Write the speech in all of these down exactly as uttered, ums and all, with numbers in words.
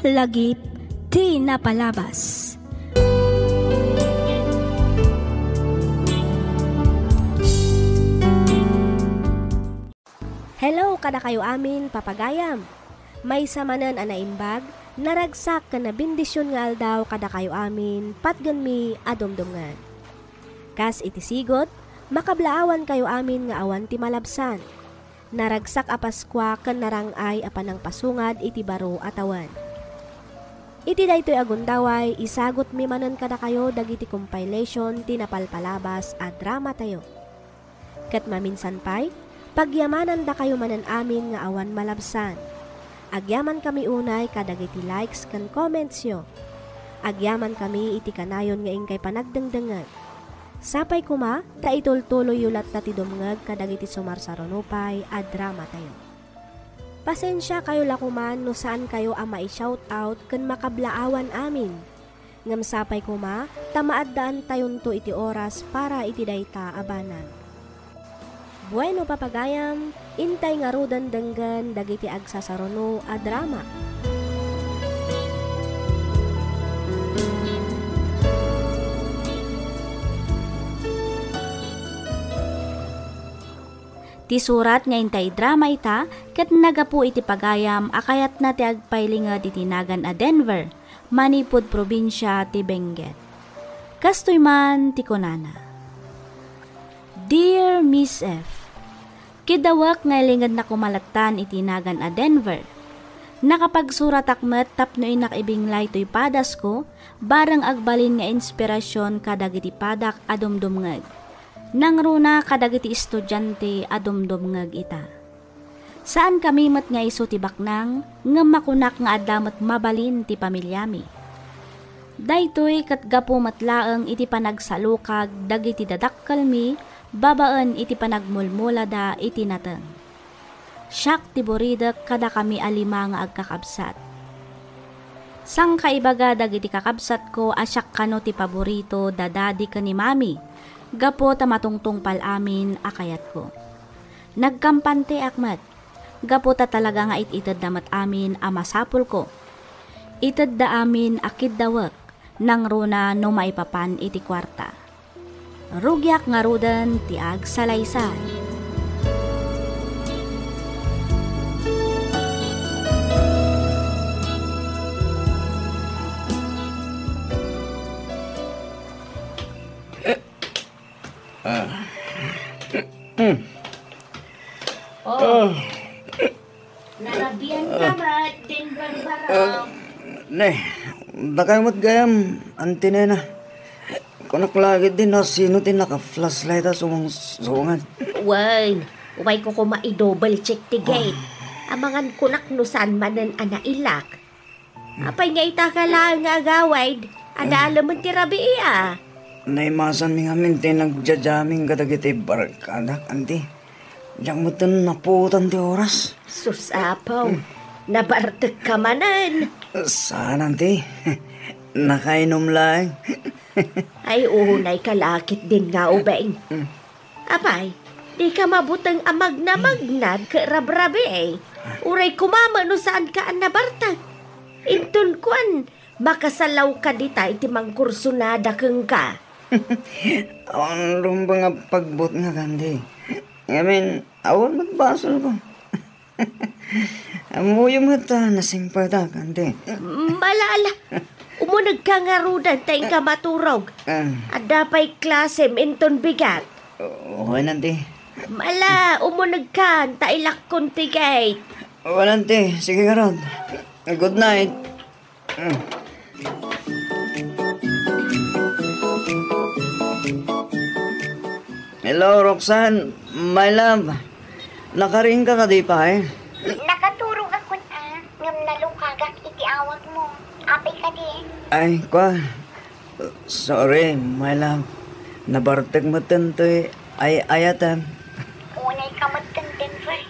Lagip ti napalabas. Hello kadakayo amin, papagayam. Maysa manen a naimbag, naragsak ken nabendision nga aldaw kadakayo amin, patgenmi a dumdumngeg. Kas iti sigud, makablaawankayo amin nga awan ti malabsan. Naragsak a Paskua ken narang-ay a panangpasungad iti baro a tawen. Iti daytoy a gundaway, isagutmi manen kadakayo dagiti compilation ti napalpalabas a dramatayo. Ket maminsan pay, pagyamanandakayo manen amin nga awan malabsan. Agyamankami unay kadagiti likes ken commentsyo. Agyamankami iti kanayon nga inkay panagdengdengngeg. Sapay koma ta itultuloyyo latta ti dumngeg kadagiti sumarsaruno pay a dramatayo. Pasensiakayo la koman no saankayo a mai-shout out ken makablaawan amin. Ngem sapay koma ta maaddaantayonto iti oras para iti dayta a banag. Bueno, papagayam, intay ngaruden denggen dagiti agsasaruno a drama. Ti surat nga intay drama ita ket nagapu iti pagayam a kayatna ti agpailinged iti nagan a Denver, manipud probinsia ti Benguet. Kastoy man ti kunana, Dear Miss F, kidawek nga ilingedna koma lattan iti nagan a Denver. Nakapagsuratak met tapno innak ibinglay toy padasko, bareng agbalin nga inspirasyon kadagiti padak a dumdumngeg. Nangruna kadagiti estudiante a dumdumngeg ita. Saankami met nga isu ti baknang, ngem makunak nga adda met mabalin ti pamiliami. Daytoy ket gapu met laeng iti panagsalukag dagiti dadakkelmi babaen iti panagmulmulada iti nateng. Siak ti buridek kadakami a lima nga agkakabsat. Sangkaibaga dagiti kakabsatko a siak kano ti paborito da Daddy ken ni Mami, gapu ta matungtungpal amin a kayatko. Nagkampanteak met, gapu ta talaga nga it-itedda met amin a masapulko. Itedda amin a kiddawek, nangruna no maipapan iti kuarta. Rugiak ngaruden ti agsalaysay. Ah. Mm. Oh. Ah. Narabian ka met, Denver Barok. Ah, ne, dakayo met gayam, Auntie Nena. Kunak la ketdi no sino ti naka-flashlight a sumungsungad. Wen, umayko koma i-double check ti gate. Ah. Amangan kunak no saan manen a nailak. Apay nga ita ka laeng nga agawid? Adda alemen ti rabii a. Naimasanmi ngamin ti nagja-jamming kadagiti barkadak, Auntie. Diak metten napuotan ti oras. Sus, Apo. Hmm. Nabartek ka manen. Saan, Auntie. Nakainom laeng. Ay, unay ka la ketdin nga ubing. Hmm. Apay, dika mabuteng a magnamagnad ket rabrabii. Uray koma met no saanka a nabartek. Inton kuan, makasalawka dita iti mangkursunada kenka. Awan rumbeng a pagbutngak, Auntie. Ngamin, awan met basolko. Ammoyo met a nasingpetak, Auntie. Ala, ala. Umunegka ngaruden ta inka maturog. Ah. Adda pay klasem inton bigat. Wen, Auntie. Ala, umunegka ta ilakkon ti gate. Wen, Auntie. Sige ngarud. Good night. Hello, Roxanne, my love. Nakariingka kadi pay? Nakaturogakon a, ngem nalukagak iti awagmo. Apay kadi? Ay, kwa. Sorry, my love. Nabartek metten toy ay-ayatem. Unay ka metten, Denver.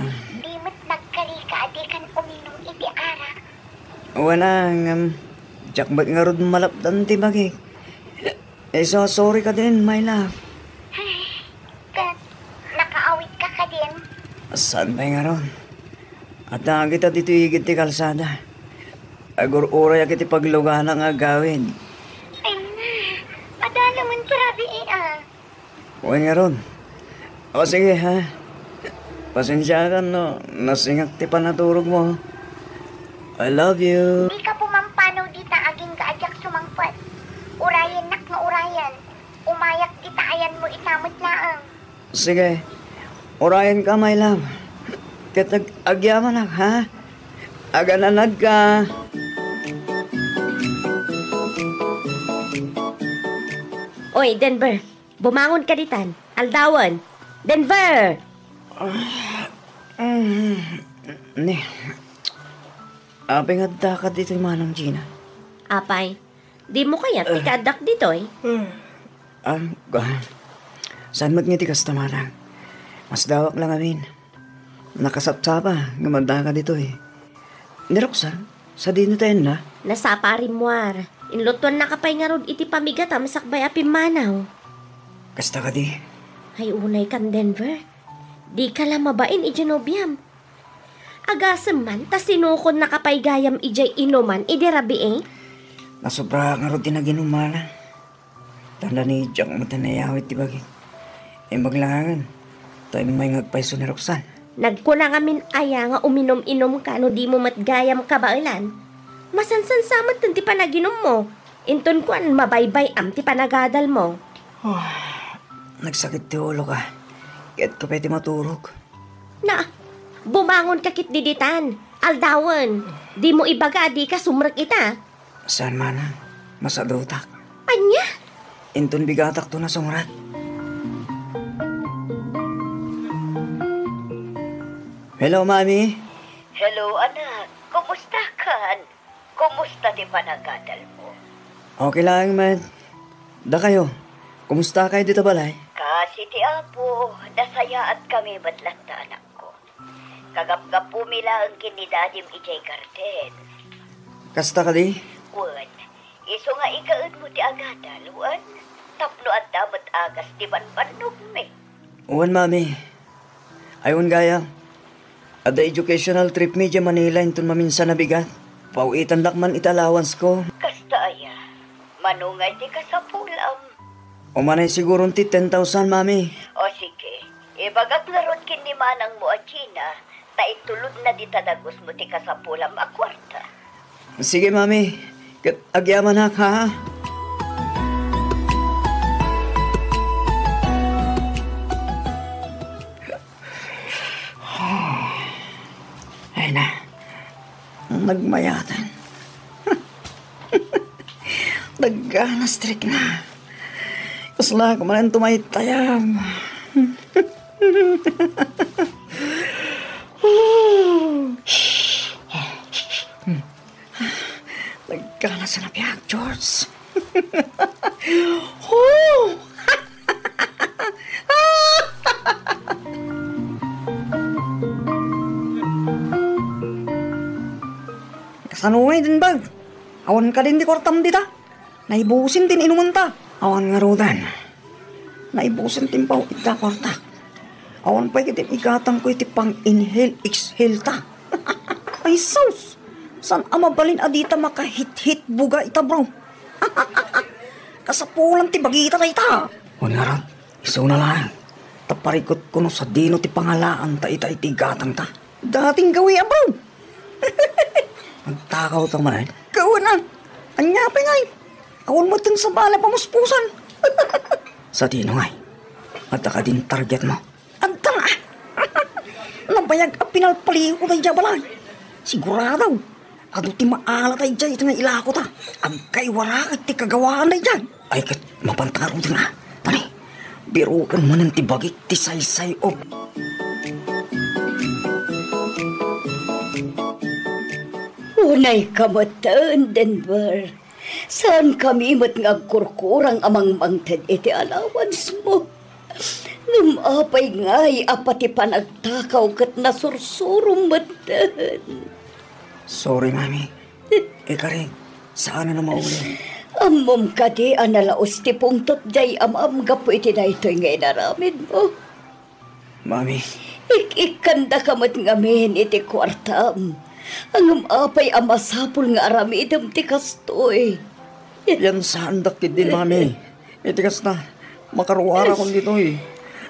Ah. Di met nagkarika a dikan uminum iti arak. Wen a, ngem, diak met ngarud malapdan ti bagik. Isu-sorry kadin, my love. Ay, ket, nakaawidka kadin? Saan pay ngarud? Adda kita ditoy igid ti kalsada. Agur-urayak iti paglugana nga agawid. Ay na, madala man ti rabii, ah. Wen ngarud. O sige, ha? Pasensiakan no nasingak ti panaturogmo. I love you. Dika pumampanaw dita agingga a diak sumangpet. Urayennak nga urayen. Umayak dita ayanmo ita met laeng. Sige. Urayenka, my love. Ket ag-, agyamanak, ha? Agananadka. Oy, Denver. Bumangon ka ditan. Aldawen. Denver! Ah, mm, ni, apay nga addaka ditoy, Manang Gina? Apay, dimo kayat ti kaaddak ditoy? Ah, ah, saan met nga ti kasta, Manang? Masdawak la ngamin. Nakasapsapa nga addaka ditoy. Ni Roxanne, sadino ti ayanna? Nasapa a rimmuar. Inlutuannaka pay ngarud iti pamigatam sakbay a pimmanaw. Kasta kadi? Ay, unaykan, Denver. Dika la mabain idiay nobiam. Agasem man ta sinukonnaka pay gayam idiay inuman idi rabii. Nasobraak ngarud ti naginum, Manang. Tanda ni diak met nayawid ti bagik. Imbag laengen, ta immay nga agpayso ni Roxanne. Nagkuna ngamin aya nga uminum-inumka no dimo met gayam kabaelan? Masansansa metten ti panaginummo. Inton kuan, mabaybay-am ti panagadalmo. Ah, nagsakit ti uloka. Kayatko pay ti maturog. Na, bumangon ka ket diditan. Aldawen, dimo ibaga a dika sumrek ita. Saan, Manang, masadutak. Ania? Inton bigatakto nasumrek. Hello, Mami. Hello, anak. Kumusta kan? Kumusta ti panagadalmo? Okay laeng met. Dakayo, kumusta kayo dita balay? Kasi ti Apo, nasayaat kami met latta, anakko. Kagapgapumi laeng ken ni Dadim idiay garden. Kasta kadi? Wen, isu nga igaedmo ti agadal, wen, tapno adda met agas ti bannobannogmi. Wen, Mami. Ay, wen gayam, adda educational trip mi idiay Manila inton maminsan a bigat. Pauwitandak man iti allowance ko. Kasta aya? Mano ngay ti kasapulam? Umanay siguron ti ten thousand, Mami. O sige, ibagak ngarud ken ni manangmo a Gina, ta itulodna dita dagusmo ti kasapulam a kuarta. Sige, Mami. Ket agyamanak, ha? Ay na, nagmayaten. Nagganas ti rikna. Kasla ko manen tumaytayam. Nagganas a nabiag, George. Oh! Kasano ngay, Denver? Awan kadin ti kuartam dita? Naibusin ti inumenta. Awan ngaruden. Naibusin ti impaw-itda kuartak. Awan pay ket igatangko iti pang-inhale, exhale ta. Ay, sus! Saan a mabalin a dita makahithit buga ita, bro? Kasapulan ti bagita dayta. Wen ngarud, isuna laeng. Ta parikutko no sadino ti pangalaanta ita iti igatangta. Dating gawi a, bro. Nagtakaw ta man, eh. Kawan, ah. Anya pay ngay? Awan met ken sabali a pamuspusan. Sadino ngay? Adda kadin targetmo? Adda nga. Nabayag a pinalpaliwko daydiay a balay. Sigurado. Adu ti maala daydiay iti nga ilako ta. Agkaiwara iti kagawaan daydiay. Ay, ket mapanta ngaruden a. Tani, biroken manen ti bagik ti saysay-ob. Unay ka metten, Denver. Saan kami met nga agkurkurang a mangmangted iti allowance mo. Ngem apay ngay a pati panagtakaw ket nasursurom metten? Sorry, Mami. Ikari, saan a maulit. Ammom kadi a nalaus ti pungtot diay amam gapu iti daytoy nga inaramidmo? Mami. Ik-ikkandaka met ngamin iti kuartam. Ngem apay a masapul nga aramidem ti kastoy? Piansaandak ketdin, Mami. Iti kasta, makaruarakon ditoy.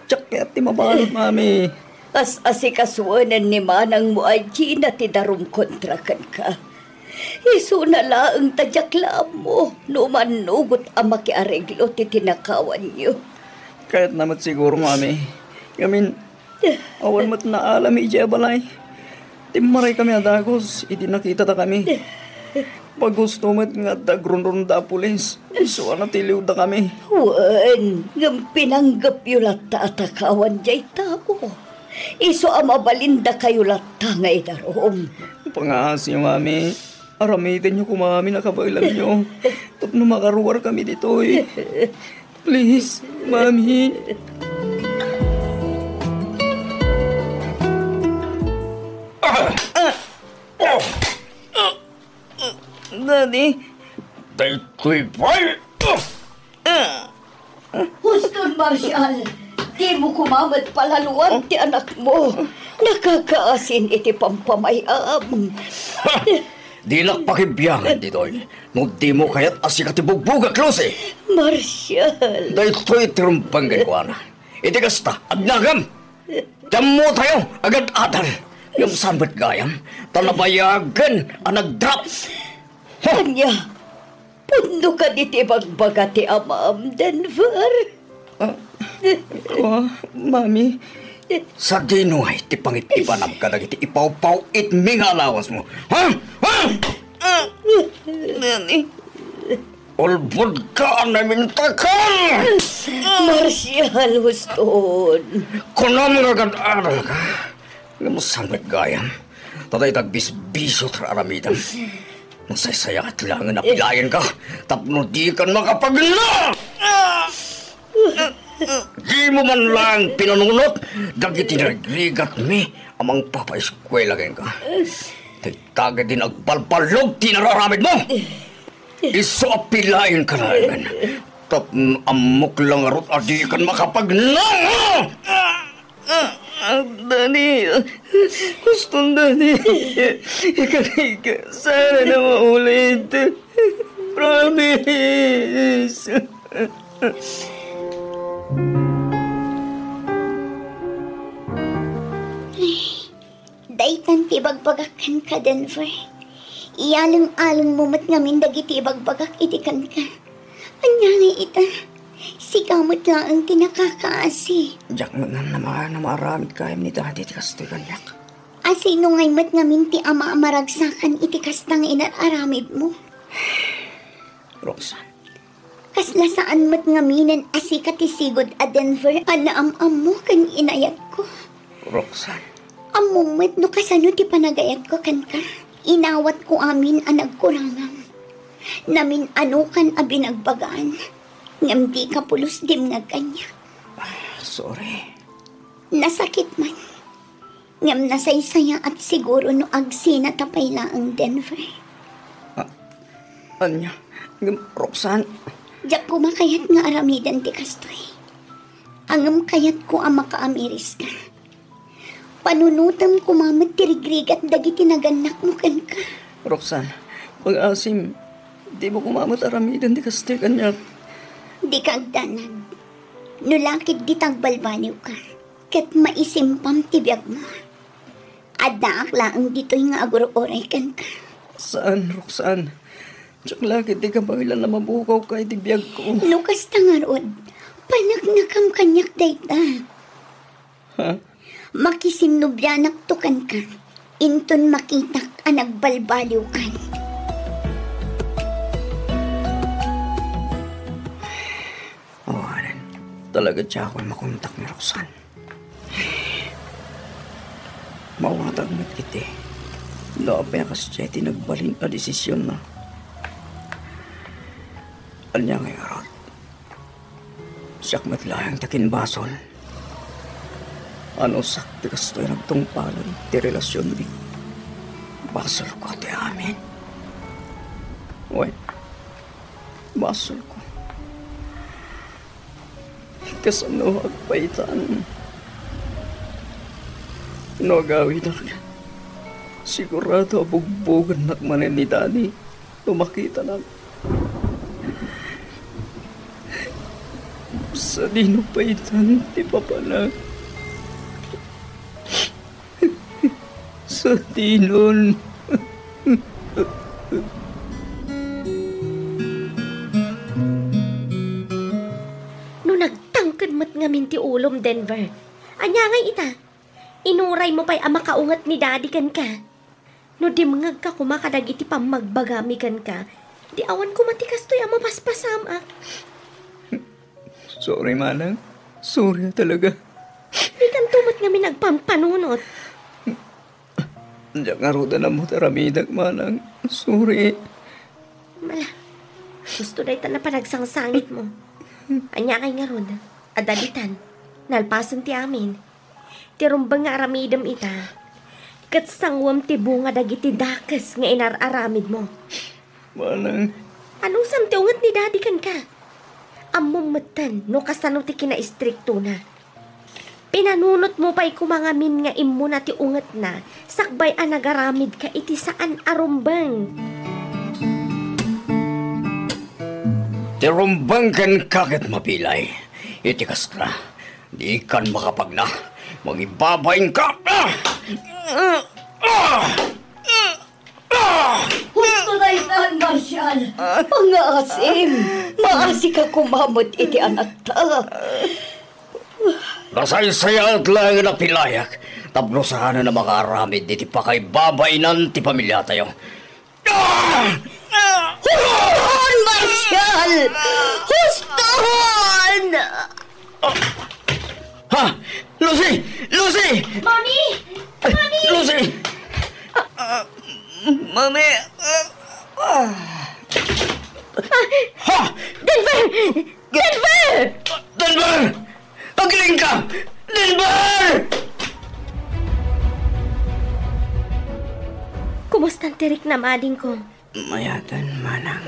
Diak kayat ti mabalud, Mami. As-asikasuenen ni manangmo a Gina ti darum kontra kenka. Isuna laeng ta diak la ammo no umannugot a makiareglo ti tinakawanyo. Kayatna met siguro, Mami. Ngamin, awan met naalam idiay a balay. Timmaraykami a dagus idi nakitada kami. Pagusto met nga adda agrunrunda a pulis. Isu a natiliwda kami. Wen, ngem pinanggepyo latta a takawan diay tao. Isu a mabalindakayo latta nga idarum. Pangaasi, Mami. Aramidenyo koma amin a kabaelanyo tapno makaruar kami ditoy. Please, Mami. Daddy. Daytoy pay. Huston, Marshall! Dimo koma met palaluan ti anakmo. Nakakaasin iti pampamay-am. Ha! Dilak pakibiangan ditoy no dimo kayat a sika ti bugbugak, Lucy. Marshall! Daytoy ti rumbeng kenkuana. Iti kasta, agnagam! Ti ammotayo, agad-adal. Ngem saan met gayam, ta nabayagen a nagdrap. Ha! Ania? Pudno kadi ti ibagbaga ti amam, Denver? Ah, kua, Mami. Sadino ngay ti pangittipanam kadagiti ipawpaw-itmi nga alawasmo? Ha? Ha? Nani? Ulbodka a namintakal! Marshall, Huston. Kunam nga agad-adalka. Ngem saan met gayam, ta dayta agbisbisio ti aramidem. Nasaysayaat laengen a pilaenka tapno dikan makapagna! Dimo man laeng pinanunot dagiti narigrigatmi a mangpapaeskuela kenka. Dayta ketdin agbalballog ti nararamidmo. Isu a pilaenka laengen tapno ammok la ngarud a dikan makapagna! Ah, ah, Daddy, Huston, Daddy. Ikarika, saan a maulit. Promise. Daytan ti ibagbagak kenka, Denver. Iyaleng-alengmo met ngamin dagiti ibagbagak idi kenka. Ania ngay ita? Sika met laeng ti nakakaasi. Diak met ngem namaaramid gayam ni Daddy ti kastoy kaniak. A sino ngay met ngamin ti ama a maragsakan iti kasta nga inar-aramidmo? Roxanne. Kasla saan met ngaminen a sika ti sigud a Denver a naam-ammo ken inayatko. Roxanne. Ammom met no kasano ti panagayatko kenka. Inawatko amin a nagkurangam. Namin-anokan a binagbagaan, ngem dika pulos dimngeg kaniak. Ah, sorry. Nasakit man. Ngem nasaysayaat siguro no agsinata pay laeng, Denver. Ah, ania? Ngem, Roxanne. Diak koma kayat nga aramiden ti kastoy. Ngem kayatko a makaamiriska. Panunotem koma met ti rigrigat dagiti nagannakmo kenka. Roxanne, pag-asim, dimo koma met aramiden ti kastoy kaniak. Dika agdanag. No la ketdi ta agbalbaliwka, ket maisimpam ti biagmo. Addaak laeng ditoy nga agur-uray kenka. Saan, Roxanne. Diak la ketdi kabaelan a mabukawka iti biagko. No kasta ngarud, paneknekam kaniak dayta. Ha? Makisinnobianakto kenka, inton makitak a nagbalbaliwkan. Awanen, talaga diakon makontak ni Roxanne. Mawatag met iti no apay a kasdiay ti nagbalin a desisionna. Ania ngay ngarud? Siak met laeng ti akinbasol. Anusak ti kastoy nagtungpalo ti relasionmi. Basolko ti amin. Wen, basolko. Kasano agpaitan no agawidak? Sigurado a bugbogennak manen ni Daddy no makitanak. Sadino pay itan ti papanak? Sadinon. No nagtangken met ngamin ti ulom, Denver, ania ngay ita? Inuraymo pay a makaunget ni Daddy kenka. No dimngegka koma kadagiti pammagbagami kenka, di awan koma ti kastoy a mapaspasamak. Sorry, manang. Sorry a talaga. Dikanto met ngamin agpampanunot. Diak ngarud a namut aramidek, manang. Sorry. Mala, gusto dayta a panagsangsangitmo. Ania ngay ngarud? Adda ditan. Nalpasen ti amin. Ti rumbeng nga aramidem ita, ket sanguem ti bunga dagiti dakes nga inar-aramidmo. Manang. Anusam ti unget ni Daddy kenka? Ammom metten no kasano ti kinaistriktona. Pinanunotmo pay koma ngamin nga immuna ti ungetna sakbay a nagaramidka iti saan a rumbeng. Ti rumbeng kenka ket mapilay. Iti kasta, dikan makapagna. Mangibabainka. Ah! Ah! Ah! Husto daytan, Marshall. Pangngaasim. Maasika koma met iti anakta. Nasaysayaat laeng a pilayak tapno saanen a makaaramid iti pakaibabainan ti pamiliatayo. Ah! Ah! Huston, Marshall! Huston! Ha? Lucy! Lucy! Mami! Mami! Lucy! Ah, Mami! Ah! Ha? Denver! Denver! Denver! Aglingka! Denver! Kumusta ti riknam, adingko? Mayatan, manang.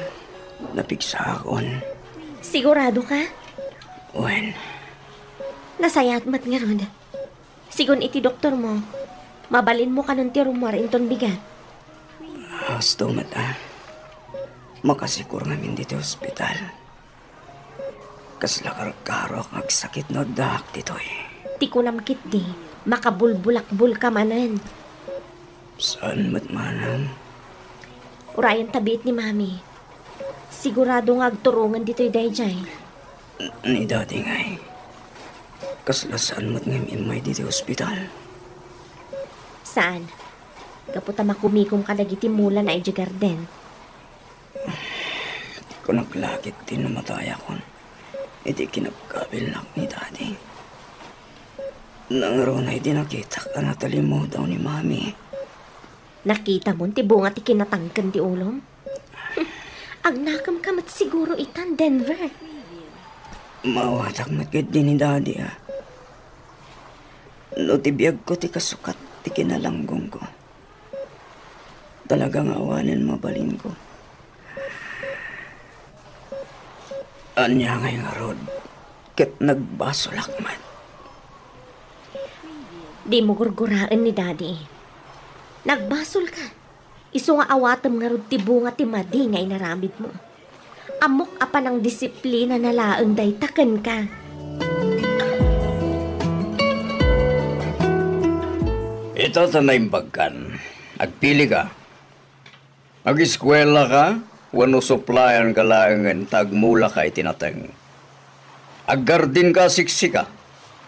Napigsaakon. Sigurado ka? Wen. Nasayaat met ngarud. Sigun iti doktormo, mabalinmo kanon ti rummuar inton bigat. Husto met a. Makasikur ngamin ditoy ospital. Kasla karkarok nga agsakit no addaak ditoy. Ti kunam ketdi, makabulbulakbulka manen. Saan met manang? Urayen ta biit ni Mami. Sigurado nga agturongen ditoy daydiay. Ni Daddy ngay. Kasla saan met nga immay ditoy ospital? Saan? Gapu ta makumikom kadagiti mulana idiay garden. Kunak la ketdi no matayakon iti kinabkabilnak ni Daddy. Nangruna idi nakitak a natalimudaw ni Mami. Nakitamon ti bunga ti kinatangken ti ulom? Agnakemka met siguro itan, Denver. Maawatak met ketdi ni Daddy a. No ti biagko ti kasukat ti kinalanggonko, talaga nga awanen mabalinko. Ania ngay ngarud ket nagbasolak met? Dimo gurguraen ni Daddy. Nagbasolka. Isu nga awatem ngarud ti bunga ti madi nga inaramidmo. Ammok a panangdisiplinana laeng dayta kenka. Ita ta naimbagkan. Agpilika. Ageskuelaka wenno suplayanka laengen ta agmulaka iti nateng. Aggardinka a siksika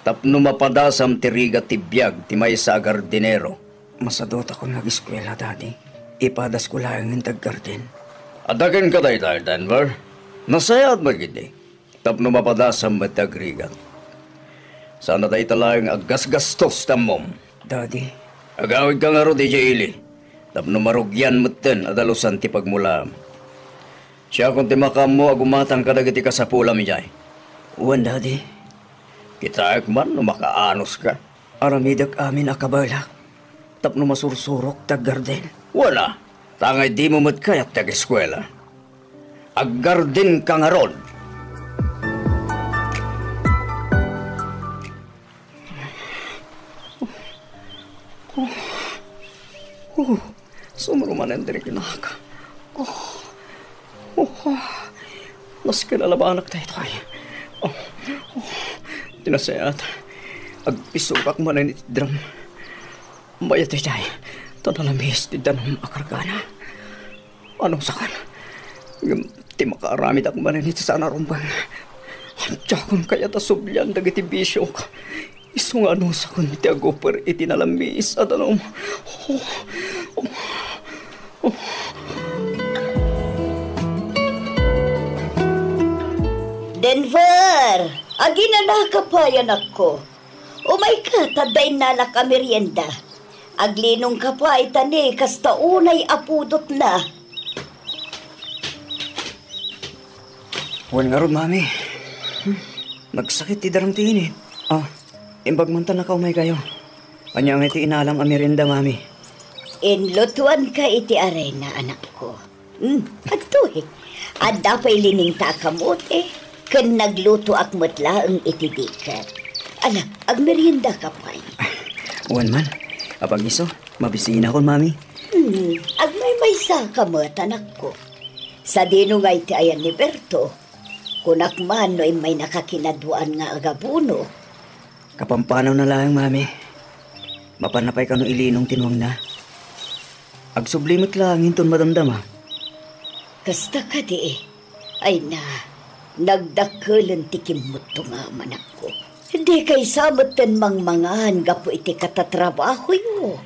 tapno mapadasam ti rigat ti biag ti maysa a gardinero. Masadutakon nga ageskuela, Daddy. Ipadasko laengen ti aggarden. Adda kenka dayta, Denver? Nasayaat met ketdi. Tapno mapadasam met ti agrigat. Saan a dayta laeng aggasgastos ti ammom. Daddy. Agawidka ngarud idiay ili, tapno marugian metten a dalusan ti pagmulaam. Siakon ti makaammo a gumatang kadagiti kasapulam idiay. Wen, Daddy. Kitaek man no makaanoska. Aramidek amin a kabaelak tapno masursurok ti aggarden. Wala, ta ngay dimo met kayat ti ageskuela. Aggardenka ngarud. Oh, sumro manen diri kunak. Oh, oh, oh. Nasken a labanak daytoy. Oh, oh. Ti nasayaat, agpisugak manen iti drum. Mayat idiay, ta nalamis ti danum a kargana. Anusakon. Ngem ti makaaramidak manen iti saan a rumbeng. Diakon kayat a sublian dagiti bisiok. Isu nga anusakon ti aguper iti nalamis a danum. Oh, oh, oh. Denver! Aginanaka pay, anakko. Umayka, ta adda innalak a merienda. Aglinongka pay, ta ni kasta unay a pudotna. Wen ngarud, Mami. Hmm. Nagsakit ti daram ti init. Ah, imbag man ta nakaumaykayo. Ania ngay ti inalam a merienda, Mami? Inlutuanka iti arena, anakko. Hmm, adtoy. Adda pay liningta a kamote, ken naglutoak met laeng iti diket. Ala, agmeriendaka pay. Wen man, apag-isu, mabisinakon, Mami. Hmm, agmaymaysaka met, anakko. Sadino ngay ti ayan ni Berto? Kunak man no immaynaka kinaduaan nga agabuno. Kapampanawna laeng, Mami. Mapanna pay kano ilinong ti nuangna. Agsubli met laeng inton madamdama. Kasta kadi, ay na, nagdakkelen ti kimmutto nga amanakko. Dikay sa metten mangmangan gapu iti katatrabahoyo.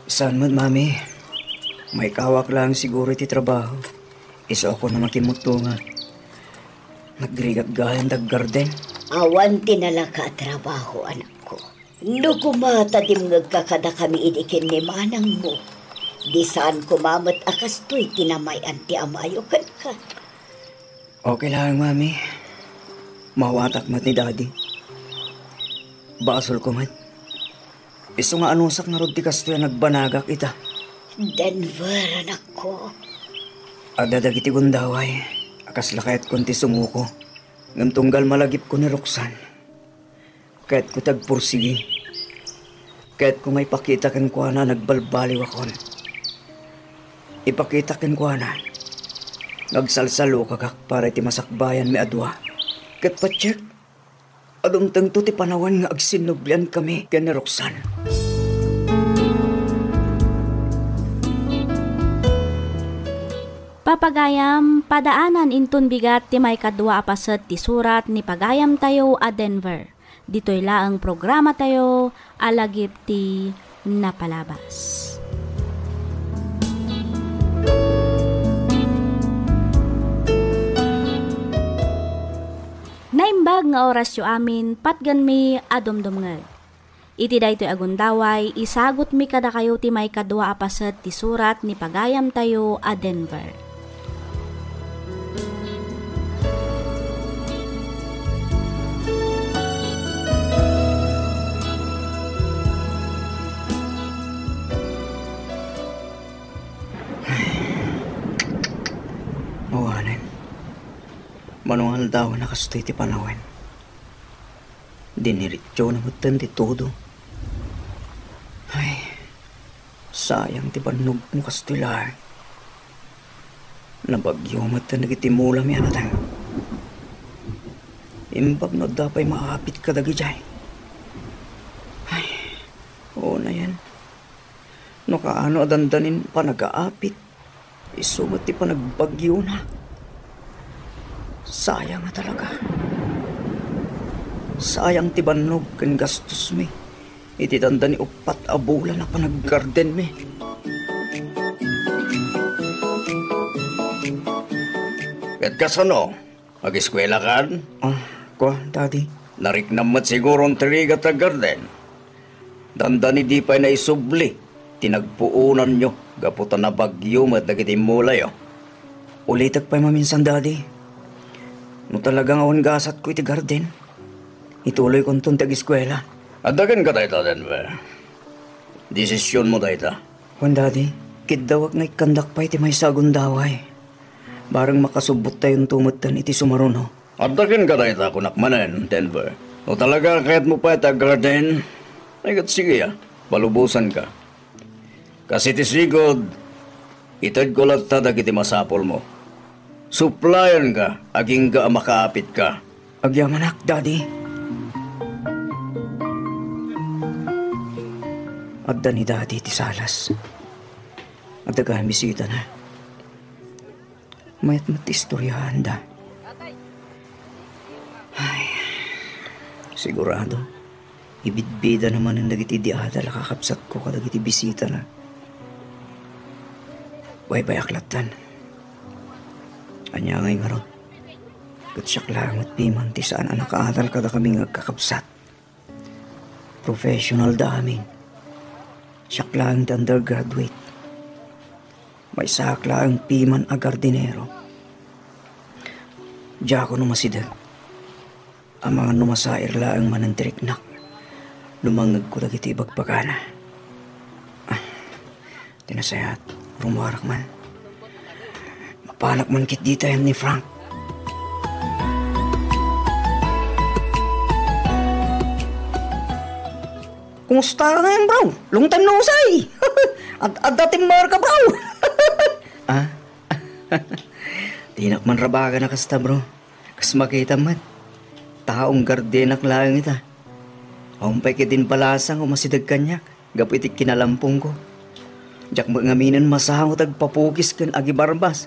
Saan met, Mami. Maikawak laeng siguro iti trabaho. Isu a kunam a kimmutto nga nagrigat gayam daggarden. Awan ti nalaka a trabaho, anakko. No koma ta dimngegka kadakami idi ken ni manangmo, di saan koma met a kastoy ti namay-an ti amayo kenka. Okay laeng, Mami. Mawatak met ni Daddy. Basolko met. Isu nga anusak ngarud ti kastoy a nagbanagak ita. Denver, anakko. Adda dagiti gundaway a kasla kayatkon ti sumuko. Ngem tunggal malagipko ni Roxanne, kayatko ti agpursigi. Kayatko nga ipakita kenkuana a nagbalbaliwakon. Ipakita kenkuana nga agsalsalukagak para iti masakbayanmi a dua. Ket patiek, dumtengto ti panawen nga agsinnubliankami ken ni Roxanne. Papagayam, padaanan inton bigat ti maikadua a paset ti surat ni pagayamtayo a Denver. Ditoy laeng programatayo a lagip ti napalabas. Naimbag nga orasyo amin, patgenmi a dumdumngeg. Iti daytoy a gundaway, isagutmi kadakayo ti maikadua a paset ti surat ni pagayamtayo a Denver. Awanen. Mano nga aldawen a kastoy ti panawen. Diniretsona metten ti todo. Ay, sayang ti bannogmo kastoy laeng. Nabagyo metten dagiti mulami a nateng. Imbag no adda pay maapit kadagidiay. Ay, unayen. No kaano a dandanin panagaapit, isu met ti panagbagyona. Sayang a talaga. Sayang ti bannog ken gastosmi iti dandani uppat a bulan a panaggardenmi. Ket kasano? Agiskuelakan? Ah, kua, Daddy. Nariknam met siguron ti rigat a garden. Dandani di pay naisubli ti nagpuonanyo gapu ta nabagyo met dagiti mulayo. Ulitek pay maminsan, Daddy. No talaga nga awan gasatko iti garden, ituloykonton ti agiskuela. Adda kenka dayta, Denver. Desisionmo dayta. Wen, Daddy, kiddawek nga ikkandak pay ti maysa a gundaway. Bareng makasubbottayonto metten iti sumaruno. Adda kenka dayta, kunak manen, Denver. No talaga a kayatmo pay ti garden, ay ket sige a, palubosanka. Kas iti sigud, itedko latta dagiti masapulmo. Suplayanka agingga a makaapitka. Agyamanak, Daddy. Adda ni Daddy ti salas. Adda gayam bisitana. Mayat met ti istoryaanda. Ay, sigurado, ibidbidana manen dagiti di adal a kakabsatko kadagiti bisitana. Baybayak lattan. Ania ngay ngarud? Ket siak laeng met piman ti saan a nakaadal kadakami nga agkakabsat. Professional da amin. Siak laeng ti undergraduate. Maysaak laeng piman a gardinero. Diakon umasideg. Amangan no masair laeng manen ti riknak no mangngegko dagiti ibagbagana. Ah, ti nasayaat, rummuarak man. Mapanak man ketdi ta ni Frank. Kumusta ka ngayon, bro? Long time no see. Ad-, adda ti marka, bro. Ah? Dinak man rabagan a kasta, bro. Kas makitam met, taong gardinak laeng ita. Awan pay ketdin balasang umasideg kaniak gapu iti kinalampongko. Diak met ngaminen masango ti agpapukis ken agibarbas.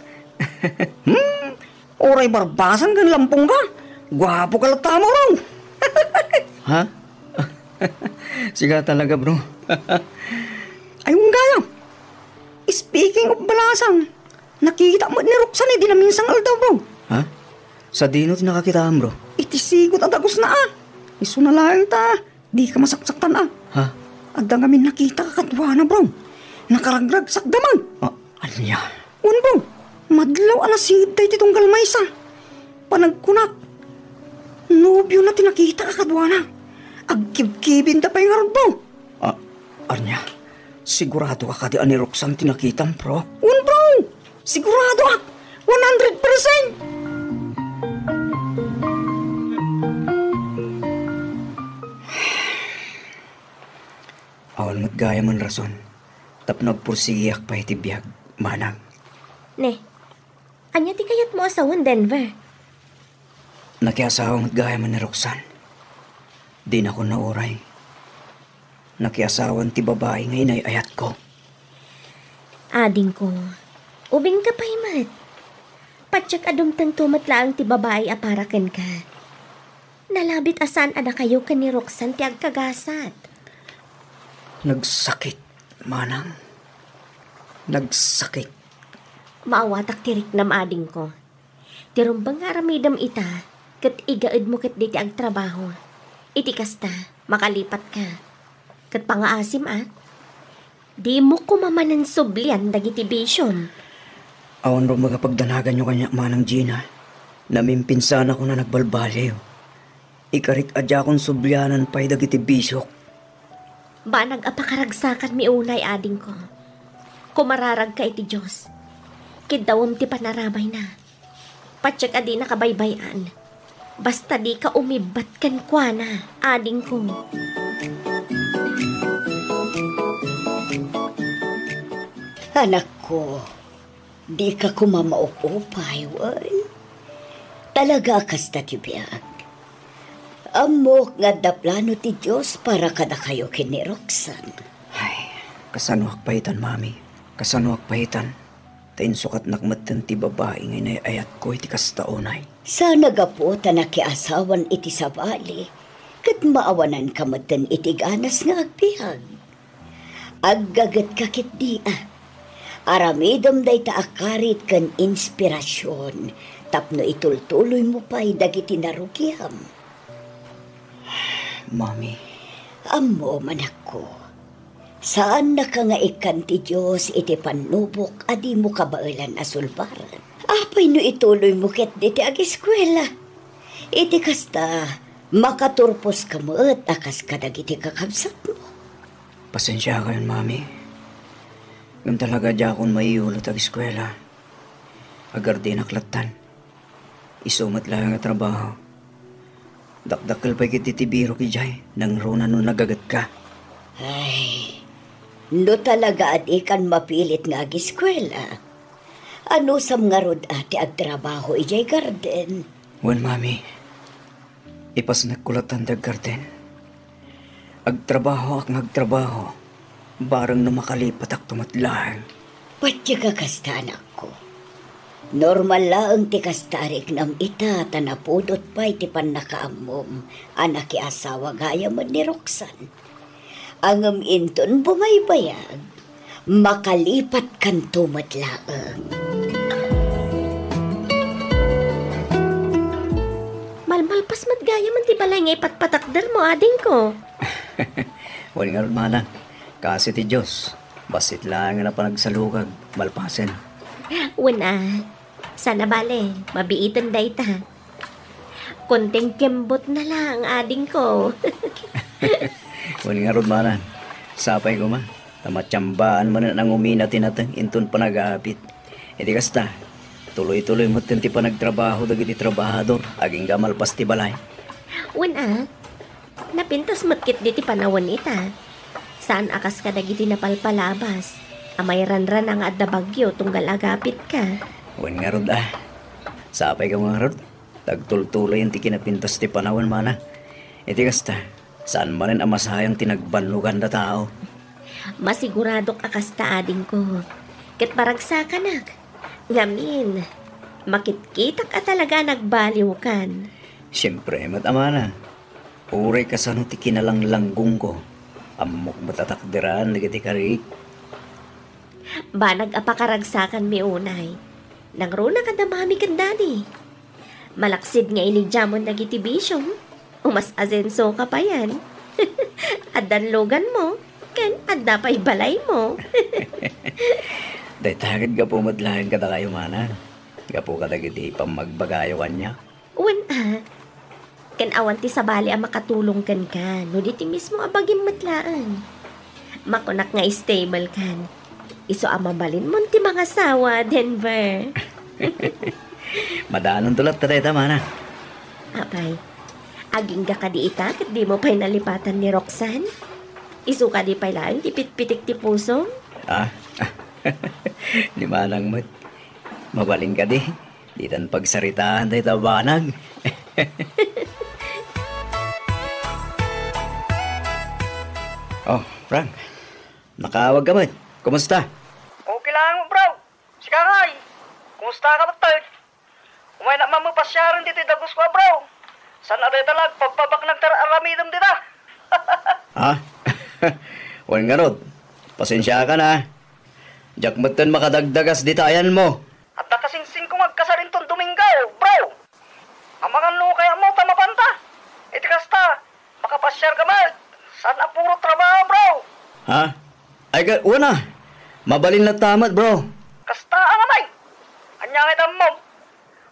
Hmm, uray barbasan ken lampongka. Guapoka latta, bro. Ha? Sika talaga, bro. Ay, wen gayam. Speaking of balasang, nakitak met ni Roxanne idi naminsan nga aldaw, bro. Ha? Sadino ti nakakitaam, bro? Iti sigud a dagusna, a. Isuna laeng ta dika masaksaktan, a. Ha? Adda ngamin nakitak a kaduana, bro. Nakaragragsakda man. Ah, ania? Wen, bro. Madlaw a nasidda iti tunggal maysa. Panagkunak, nobiona ti nakitak a kaduana. Agkibkibinda pay ngarud, bro. Ah, ania? Siguradoka kadi a ni Roxanne ti nakitam, bro? Wen, bro. Siguradoak. One hundred percent. Awan met gayam a rason tapno agpursigiak pay iti biag, manang. Ne, ania ti kayatmo a sawen, Denver? Nakiasawa met gayam ni Roxanne. Dinakon nauray. Nakiasawan ti babai nga inay-ayatko. Adingko, ubingka pay met. Patiek a dumtengto met laeng ti babai a para kenka. Nalabit a saan a dakayo ken ni Roxanne ti agkagasat. Nagsakit, manang. Nagsakit. Maawatak ti riknam, adingko. Ti rumbeng nga aramidem ita, ket igaedmo ketdi ti agtrabaho. Iti kasta, makalipatka. Ket pangaasim, a? Dimo koma manen sublian dagiti bisiom. Awan rumbeng a pagdanaganyo kaniak, manang Gina. Namimpinsanakon a nagbalbaliw. Ikarik a diakon sublianan pay dagiti bisiok. Banag a pakaragsakanmi unay, adingko. Kumararagka iti Dios. Kiddawem ti panaramayna. Patiek a dinaka baybay-an. Basta dika umibbat kenkuana, adingko. Anakko, dika koma maupupay, wen? Talaga a kasta ti biag. Ammok nga adda plano ti Dios para kadakayo ken ni Roxanne. Ay, kasanoak pay itan, Mami? Kasanoak pay itan? Ta insukatnak metten ti babai nga inay-ayatko iti kasta unay. Saan a gapu ta nakiasawan iti sabali, ket maawananka metten iti ganas nga agbiag. Aggagetka ketdi, a. Aramidem dayta a karit ken inspirasion tapno itultuloymo pay dagiti narugiam. Mami. Ammom, anakko. Saannaka nga ikkan ti Dios iti pannubok a dimo kabaelan a sulbaren. Apay no ituloymo ketdi ti ageskuela? Iti kasta, makaturposka met a kas kadagiti kakabsatmo. Pasensiakayon, Mami. Ngem talaga diakon maiyulo ti ageskuela. Agardinak lattan. Isu met laeng a trabaho. Dakdakkel pay ketdi ti birok idiay, nangruna no nagagetka. Ay, No talaga a dikan mapilit nga agiskuela, anusam ngarud a ti agtrabaho idiay garden? Wen, Mami, ipasnekko latta ti aggarden. Agtrabahoak nga agtrabaho, bareng no makalipatakto met laeng. Patiek a kasta, anakko. Normal laeng ti kasta a riknam ita ta napudot pay ti pannakaammom a nakiasawa gayam ni Roxanne. Ngem inton bumaybayag, makalipatkanto met laeng. Malmalpas met gayam ti balay nga ipatpatakdermo, adingko. Wen ngarud, manang, kaasi ti Dios, bassit laeng a panagsalukag, malpasen. Wen a, saan a bale, mabiiten dayta. Kunting kembot na lang, adingko. Wen ngarud, manang, sapay koma, ta matiambaan manen a nangumina ti nateng inton panagapit. Iti kasta, tuloy-tuloy metten ti panagtrabaho dagiti trabahador agingga malpas ti balay. Wen a, napintas met ketdi ti panawen ita. Saan a kas kadagiti napalpalabas a mairanrana nga adda bagyo tunggal agapitka. Wen ngarud a. Sapay koma ngarud, ta agtultuloyen ti kinapintas ti panawen, manang. Iti kasta, saan manen a masayang ti nagbannoganda tao. Masiguradok a kasta, adingko. Ket paragsakanak. Ngamin, makitkitak a talaga a nagbaliwkan. Siempre met a, manang. Uray kasano ti kinalanglanggonko, ammok met a takderan dagiti karik. Banag a pakaragsakanmi unay. Nangruna kada mami ken daddy. Malaksid nga inidiamon dagiti bisiom, umas-asensoka payen. Addan luganmo, ken adda pay balaymo. Dayta ket gapu met laeng kadakayo, manang. Gapu kadagiti pammagbagayo kaniak. Wen a, ken awan ti sabali a makatulong kenka, no di ti mismo a bagim met laeng. Makunak nga stable kan. Isu a mabalinmon ti mangasawa, Denver. Madanonto latta dayta, manang. Apay, agingga kadi ita ket dimo pay nalipatan ni Roxanne? Isu kadi pay laeng ti pitpitik ti pusom? Ah, ni manang met. Mabalin kadi? Ditan pagsaritaan dayta banag. Oh, Frank. Nakaawag ka met. Kumusta? Okay lang, bro. Sika ngay, kumusta ka met? Umaynak man pasiaren ditoy dagus ko, bro. Saan a dayta la agpabpabaknang ti ar-aramidem dita? Ha? Wen ngarud, pasensiakan a. Diak metten makadagdagas dita ayanmo. Adda kasingsingko nga agkasar inton Domingo, bro. Amangan no kayatmo ta mapanta. Iti kasta, makapasiarka met. Saan a puro trabaho, bro. Ha? Ay, ka, wen a. Mabalin latta met, bro. Kasta a ngay. Ania ngay ta ammom?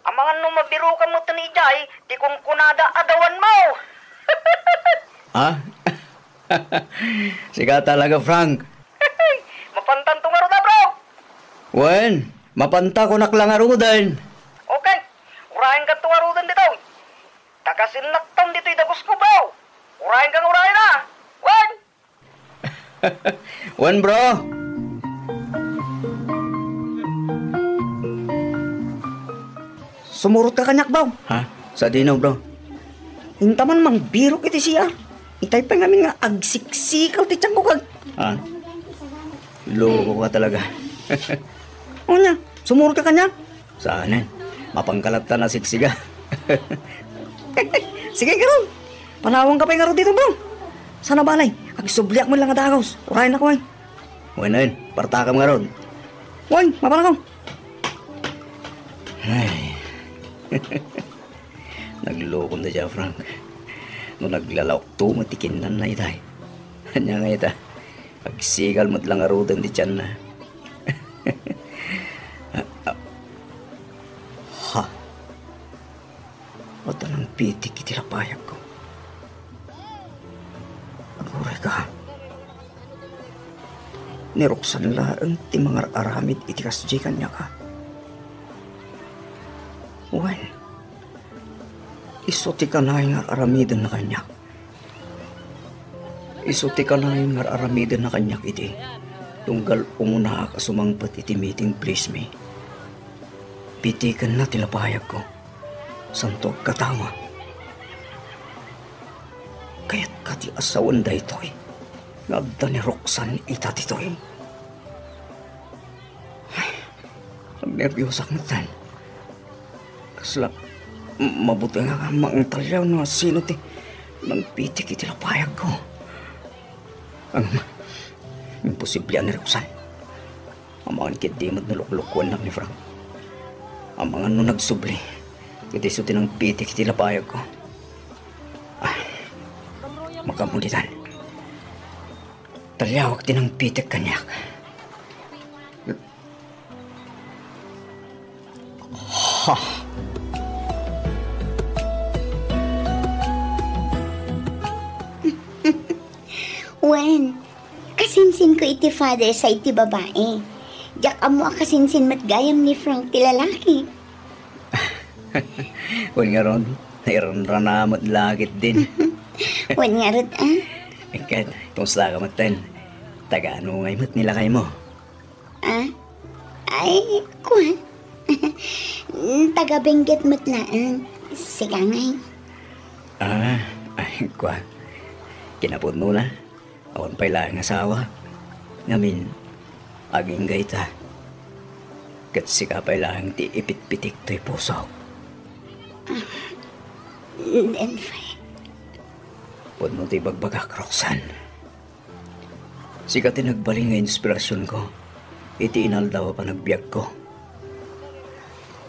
Amangan no mabirukan metten idiay ti kunkunada a dawanmo. Ha? Sika talaga, Frank. Mapantanto ngarud a, bro. Wen, mapanta kunak la ngaruden. Okay, urayenkanto ngaruden ditoy. Ta kasinnaktan ditoy dagus ko, bro. Urayenka nga urayen a. Wen. Wen, bro. Sumurotka kaniak, bro. Ha? Sadino, bro? Inta man mangbirok iti C R. Itay pay ngamin nga agsiksikal ti tiangko kag... Ah. Loko ka talaga. Ania, sumurotka kaniak? Saanen? Mapanka latta a siksiga. Sige, ngarud. Panawanka pay ngarud ditoy, bro. Saan a bale, agsubliak met la nga dagus. Urayennak, wen. Wen, wen. Partakam ngarud. Wen, mapanakon. Ay. Naglokon dayta, Frank. No naglalaokto met ti kinnanna itay. Ania ngay ita? Agsikal met la ngaruden ti tianna. Ha? Adda nangpitik iti lapayagko. Aguray ka. Ni Roxanne laeng ti mangar-aramid iti kasdiay kaniak a. Wen, isu ti kanayon nga ar-aramidenna kaniak. Isu ti kanayon nga ar-aramidenna kaniak idi. Tunggal umunaak a sumangpet iti meeting place mi, pitikenna ti lapayagko. Santo agkatawa. Kayatka ti asawen daytoy nga adda ni Roxanne ita ditoy. Ay, agnerbiusak metten. Kasla, mabuteng a mangtaliaw no sino ti nangpitik iti lapayagko. Ang imposible a ni Roxanne. Amangan ketdi met no luklukuennak ni Frank. Amangan no nagsubli ket isu ti nangpitik iti lapayagko. Ah, makamulitan. Taliawak ti nangpitik kaniak. Ha! Wen, kasinsinko iti father side ti babae. Diak ammo a kasinsin met gayam ni Frank ti lalaki. Wen ngarud, nairanrana met la ketdin. Wen ngarud, a? Ket, kumusta ka metten? Taga-ano ngay met ni lakaymo? A? Ay, kua. Taga-Benguet met laeng. Sika ngay? A, ay, kua. Kinapudnona, awan pay laeng asawa. Ngamin, agingga ita. Ket sika pay laeng ti ipitpitik toy pusok. Denver. Pudno ti ibagbagak, Roxanne. Sika ti nagbalin nga inspirasionko iti inaldaw a panagbiagko.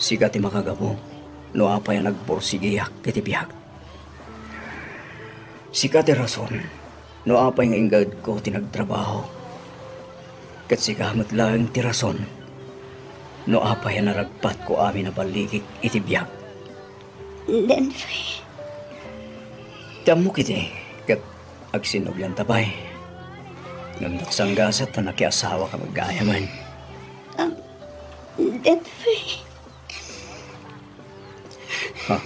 Sika ti makagapu no apay a nagpursigiak iti biag. Sika ti rason no apay nga inggaedko ti nagtrabaho. Ket sika met laeng ti rason no apay a naragpatko amin a ballikik iti biag. Denver. Ti ammok iti, ket agsinnublianta pay. Ngem nagsanggasat ta nakiasawaka met gayamen. Denver. Ha?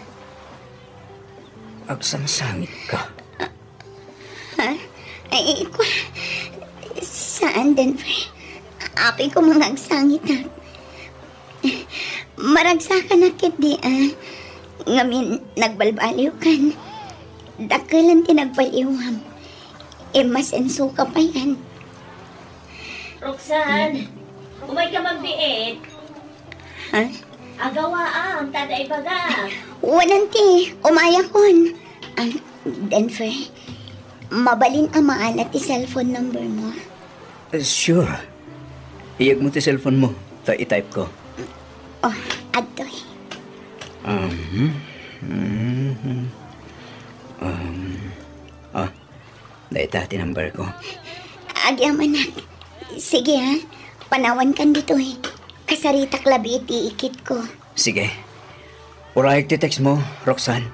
Agsangsangitka? Ha? Ay, kua. Saan, Denver. Apay ko nga agsangitak. Maragsakanak ketdi, a. Ngamin, nagbalbaliwkan. Dakkelan ti nagbaliwam. Imasensoka payen. Roxanne, umayka magbiit. Ha? Agawaam, ta adda ibaga. Wen, auntie, umayakon. A, Denver, mabalin a maala ti cellphone number mo? Eh, sure. Iyegmo ti cellphone mo, ta i-type ko. O, adtoy. Um, mhm. Um, ah, dayta ti number ko. Agyamanak. Sige, a. Panawankan ditoy. Kasaritak labi iti ikitko. Sige. Urayek ti text mo, Roxanne.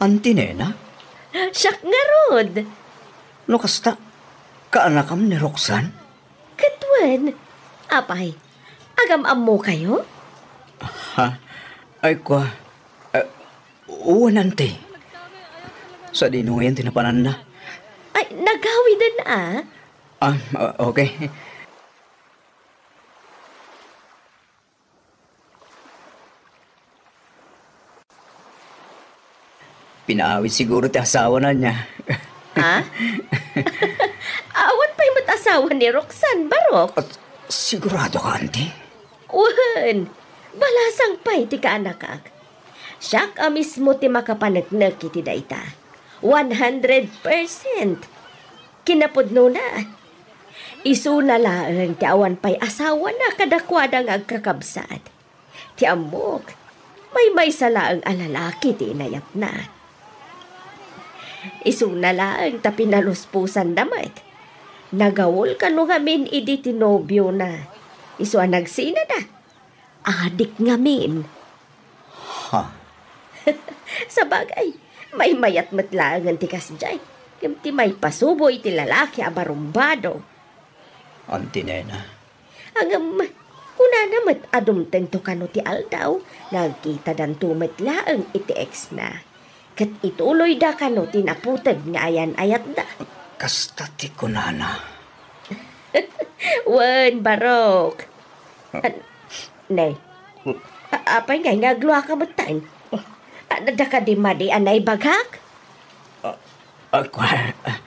Auntie Nena? Siak ngarud. No kasta, kaanakam ni Roxanne? Ket wen, apay, agam-ammokayo? Ha? Ay, kua. Eh, wen, auntie. Sadino ngayon ti napananna? Ay, nagawiden a. Ah, o-, okay. Pinaawid siguro ti asawana niya. Ha? Awan pay met asawa ni Roxanne, Barok. At sigurado ka, auntie? Wen, balasang pay ti kaanakak. Siak a mismo ti makapaneknek iti dayta. One hundred percent. Kinapudnona, isuna laeng ti awan pay asawana kadakuada nga agkakabsat. Ti ammok, maymaysa laeng a lalaki ti inayatna. Isuna laeng ta pinaluspusanda met. Nagawol kano ngamin idi ti nobiona. Isu a nagsinada. Adik ngamin. Ha? Sabagay, maymayat met laengen ti kasdiay. Ngem ti maipasubo iti lalaki a barumbado. Auntie Nena. Ngem, kunana met a dumtengto kano ti aldaw nga agkitadanto met laeng iti ex-na. Ket ituloyda kano ti naputeg nga ayan-ayatda. Kasta ti kunana. Wen, Barok. Ah. An-, ne. A-, apay ngay nga agluaka metten? Ah. A, adda kadi madi a naibagak? Ah, ah, kua-, ah,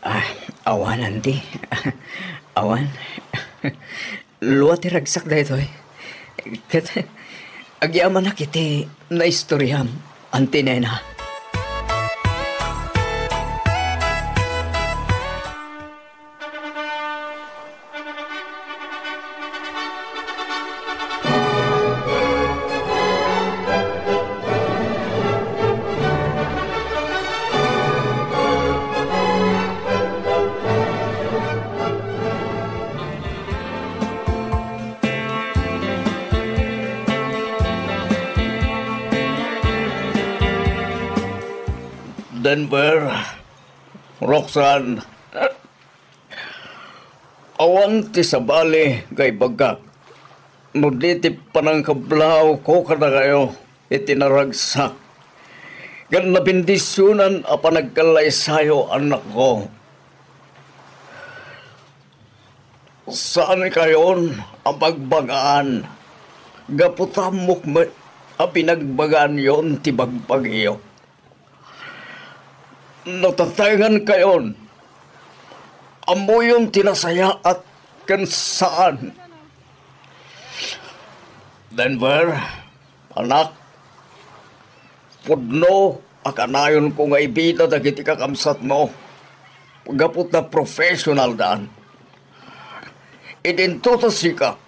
ah, awan, Auntie. Awan. Lua ti ragsak daytoy. Ket agyamanak iti naistoriam, Auntie Nena. Denver, Roxanne, awan ti sabali nga ibagak no di ti panangkablawko kadakayo iti naragsak ken nabendisionan a panagkallaysayo, anakko. Saankayon a bagbagaan gapu ta ammok met a binagbagaanyon ti bagbagiyo. Natatengankayon, ammoyon ti nasayaat ken saan. Denver, anak, pudno a kanayonko nga ibida dagiti kakabsatmo gapu ta professional daan. Idinto ta sika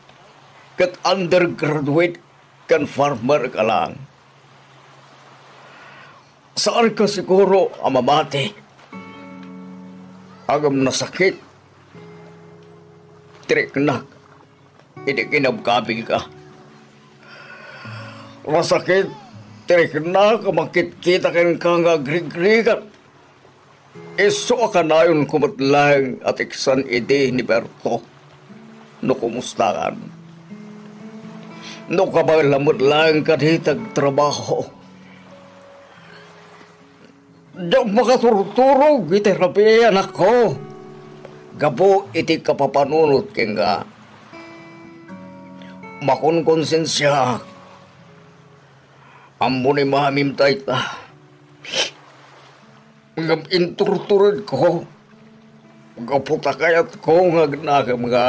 ket undergraduate ken farmer ka lang. Saanka siguro a mamati ngem nasakit ti riknak idi kinabkabilka. Nasakit ti riknak a makitkita kenka nga agrigrigat. Isu a kanayonko met laeng a teksan idi ni Berto no kumustakan. No kabaelam met laeng kadi ti agtrabaho. Diak makaturturog iti rabii, anakko, gapu iti kapapanunot kenka. Makonkonsensiaak. Ammo ni Mamim dayta. Ngem inturturedko gapu ta kayatko nga agnakemka.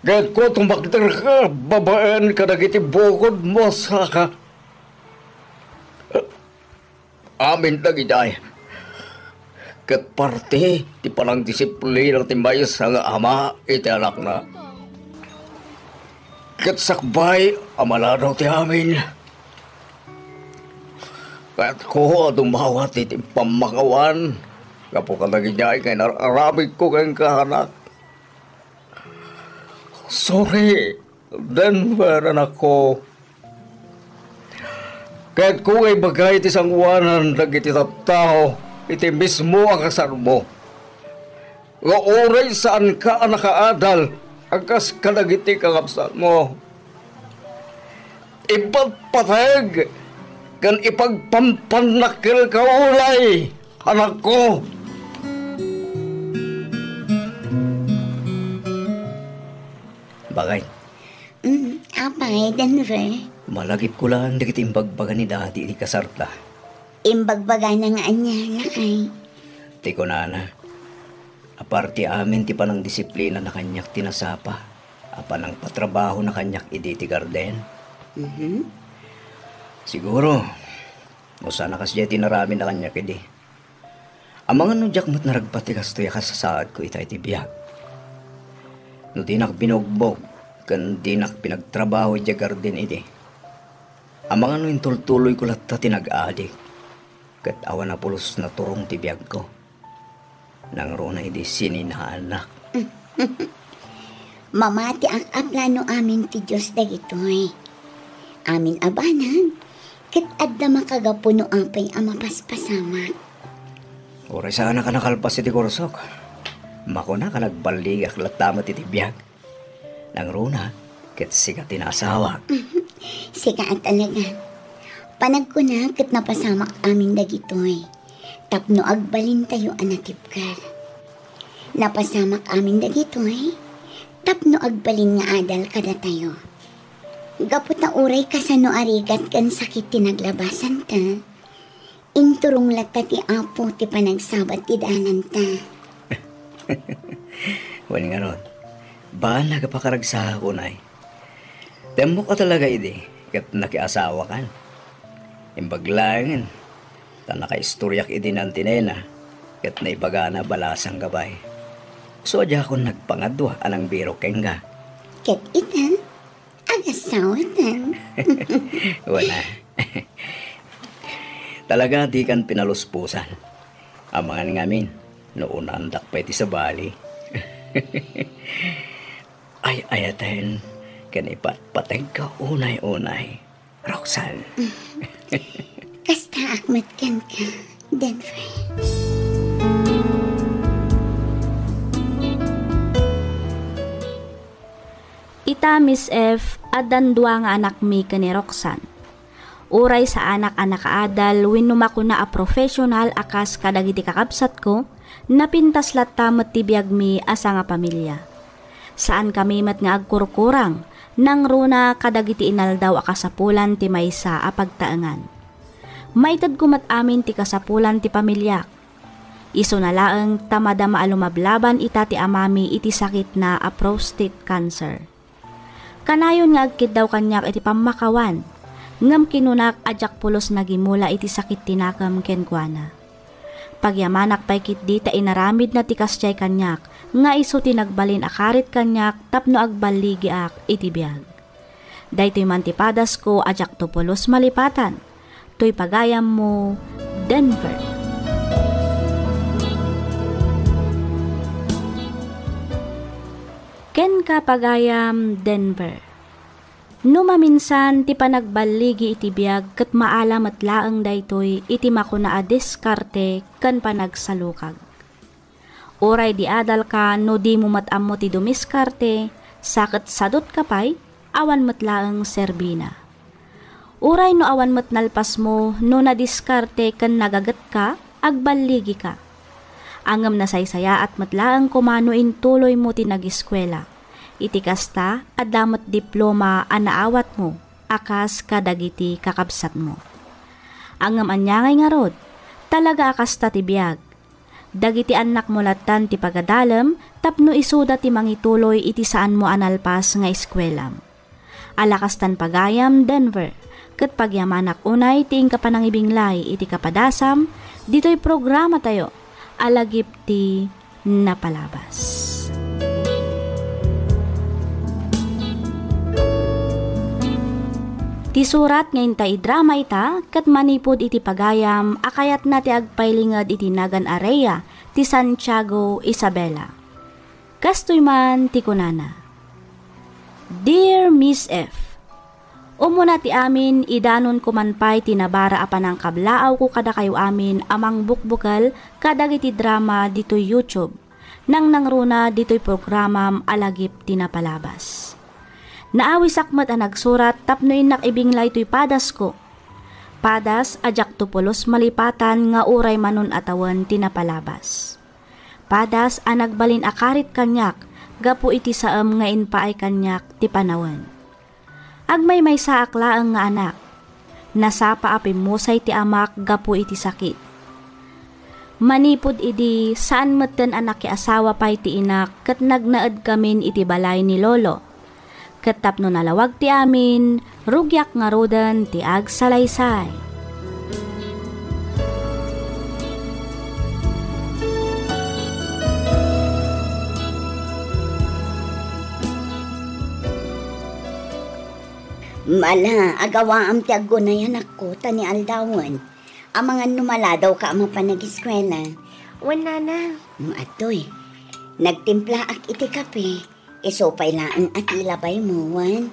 Kayatko a tumakderka babaen kadagiti bukodmo a saka. Amin dagidiay ket parte ti panangdisiplina ti maysa nga ama iti anakna. Ket sakbay a maladaw ti amin, kayatko a dumawat iti pammakawan gapu kadagidiay nga inar-aramidko kenka, anak. Sorry, Denver, anakko. Kayatko nga ibaga iti sangoanan dagiti tattao iti mismo a kasarmo nga uray saanka a nakaadal a kas kadagiti kakabsatmo. Ipatpateg ken ipagpampannakkelka ulay, anakko. Bagay. Mm, apay, Denver? Malagipko laeng dagiti imbagbaga ni Daddy iti kasarta. Imbagbagana nga ania, laay? Ti kunana, aparte amin ti panangdisiplinana kaniak ti nasapa a panangpatrabahona kaniak idi ti garden. Mhm. Siguro, no saan a kasdiay ti inaramidna kaniak idi. Amangan no diak met naragpat ti kastoy a kasasaadko ita iti biag. No dinak binugbog ken dinak pinagtrabaho idiay garden idi, amangan no intultuloyko latta ti nag-adik ket awan a pulos naturong ti biagko. Nangruna idi sininaanak. Mamatiak a plano amin ti Dios dagitoy. Amin a banag, ket adda makagapu no apay a mapaspasamak. Uray saanak a nakalpas iti kursok, makunak a nagballigak latta met iti biag. Nangruna, ket sika ti naasawak. Sika a talaga. Panagkuna ket napasamak amin dagitoy. tapno agbalintayo a natibker. Napasamak amin dagitoy tapno agbalin nga adal kadatayo. Gapu ta uray kasano a rigat ken sakit ti naglabasanta, inturong latta ti Apo ti panagsabat ti dananta. Wen ngarud, baan nga pakaragsakak unay. Temmok a talaga idi ket nakiasawakan. Imbag laengen ta nakaistoriak idi nantinena ket naibagana balasang gabay. So, a diakon nagpangadua a nangbirok kenka. Ket ita, agasawatan. Wala. Talaga dikan pinaluspusan. Amangan ngamin, no unandak pay ti sabali. Ay-ayaten ken ipatpategka unay-unay, Roxanne. Kastaak met kenka, Denver. Ita, Miss F, addan dua nga anakmi ken ni Roxanne. Uray saanak a nakaadal wenno makuna a professional a kas kadagiti kakabsatko, napintas latta met ti biagmi a sangapamilia. Saankami met nga agkurkurang, nangruna kadagiti inaldaw a kasapulan ti maysa a pagtaengan. Maitedko met amin ti kasapulan ti pamiliak. Isuna laeng ta madama a lumablaban ita ti amami iti sakitna a prostate cancer. Kanayon nga agkiddaw kaniak iti pammakawan, ngem kinunak a diak pulos nagimula iti sakit ti nakem kenkuana. Pagyamanak pay ketdi ta inaramidna ti kasdiay kaniak nga isu ti nagbalin a karit kaniak tapno agballigiak iti biag. Daytoy man ti padasko a diakto pulos malipatan. Toy pagayammo, Denver. Kenka, pagayam, Denver. No maminsan ti panagballigi iti biag ket maala met laeng daytoy iti makuna a diskarte ken panagsalukag. Uray di adalka no dimo met ammo ti dumiskarte, sa ket sadutka pay, awan met laeng serbina. Uray no awan met nalpasmo no nadiskarte ken nagagetka, agballigika. Ngem nasaysayaat met laeng koma no intuloymo ti nagiskuela. Iti kasta, adda met diploma a naawatmo a kas kadagiti kakabsatmo. Ngem ania ngay ngarud? Talaga a kasta ti biag. Dagiti annakmo lattan ti pagadalem tapno isuda ti mangituloy iti saanmo a nalpas nga eskuelam. Ala kastan pagayam, Denver, ket pagyamanak unay ti inka panangibinglay iti kapadasam ditoy programatayo a Lagip ti Napalabas. Ti surat nga inta idrama ita ket manipud iti pagayam a kayatna ti agpailinged iti nagan a Rhea ti Santiago, Isabela. Kastoy man ti kunana, Dear Miss F, umuna ti amin, idanonko man pay ti nabara a panangkablaawko kadakayo amin a mangbukbukel kadagiti drama ditoy YouTube, nangnangruna ditoy programam a Lagip ti Napalabas. Naawisak met a nagsurat tapno innak ibinglay toy padasko. Padas a diakto pulos malipatan nga uray manon a tawen ti napalabas. Padas a nagbalin a karit kaniak gapu iti saem nga impaay kaniak ti panawen. Agmaymaysaak laeng nga anak. Nasapa a pimmusay ti amak gapu iti sakit. Manipud idi, saan metten a nakiasawa pay ti inak ket nagnaedkamin iti balay ni lolo. Ket tapno nalawag ti amin, rugiak ngaruden ti agsalaysay. Mala, agawaam ti aggunay, anakko, ta ni aldawen. Amangan no maladawka a mapan ageskuela. Wen, nana. Mm, atoy. Nagtimplaak iti kape. Isu pay laeng a ti labaymo, wen?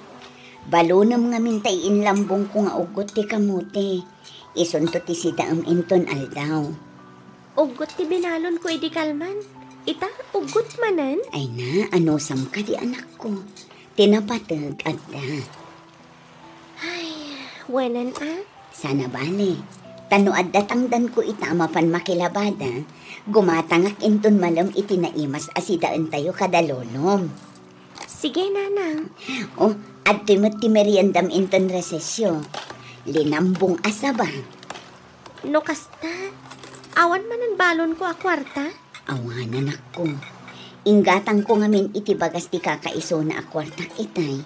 Balonem ngamin ta iinlambongko nga uggot ti kamote. Isunto ti sidaem inton aldaw. Uggot ti binalonko idi kalman. Ita, uggot manen? Ay na, anusam kadi, anakko? Ti napateg, adda. Ay, wenan a? Sana bale. Ta no adda tangdanko ita a mapan makilabada, gumatangak inton malem iti naimas a sidaentayo kada lolom. Sige, nanang. O, adtoy met ti meriendam inton resesyo. Linambong a saba. No kasta, awan manen balonko a kuarta? Awan, anakko. Inggatangko ngamin iti bagas ti kakaisuna a kuartak itay.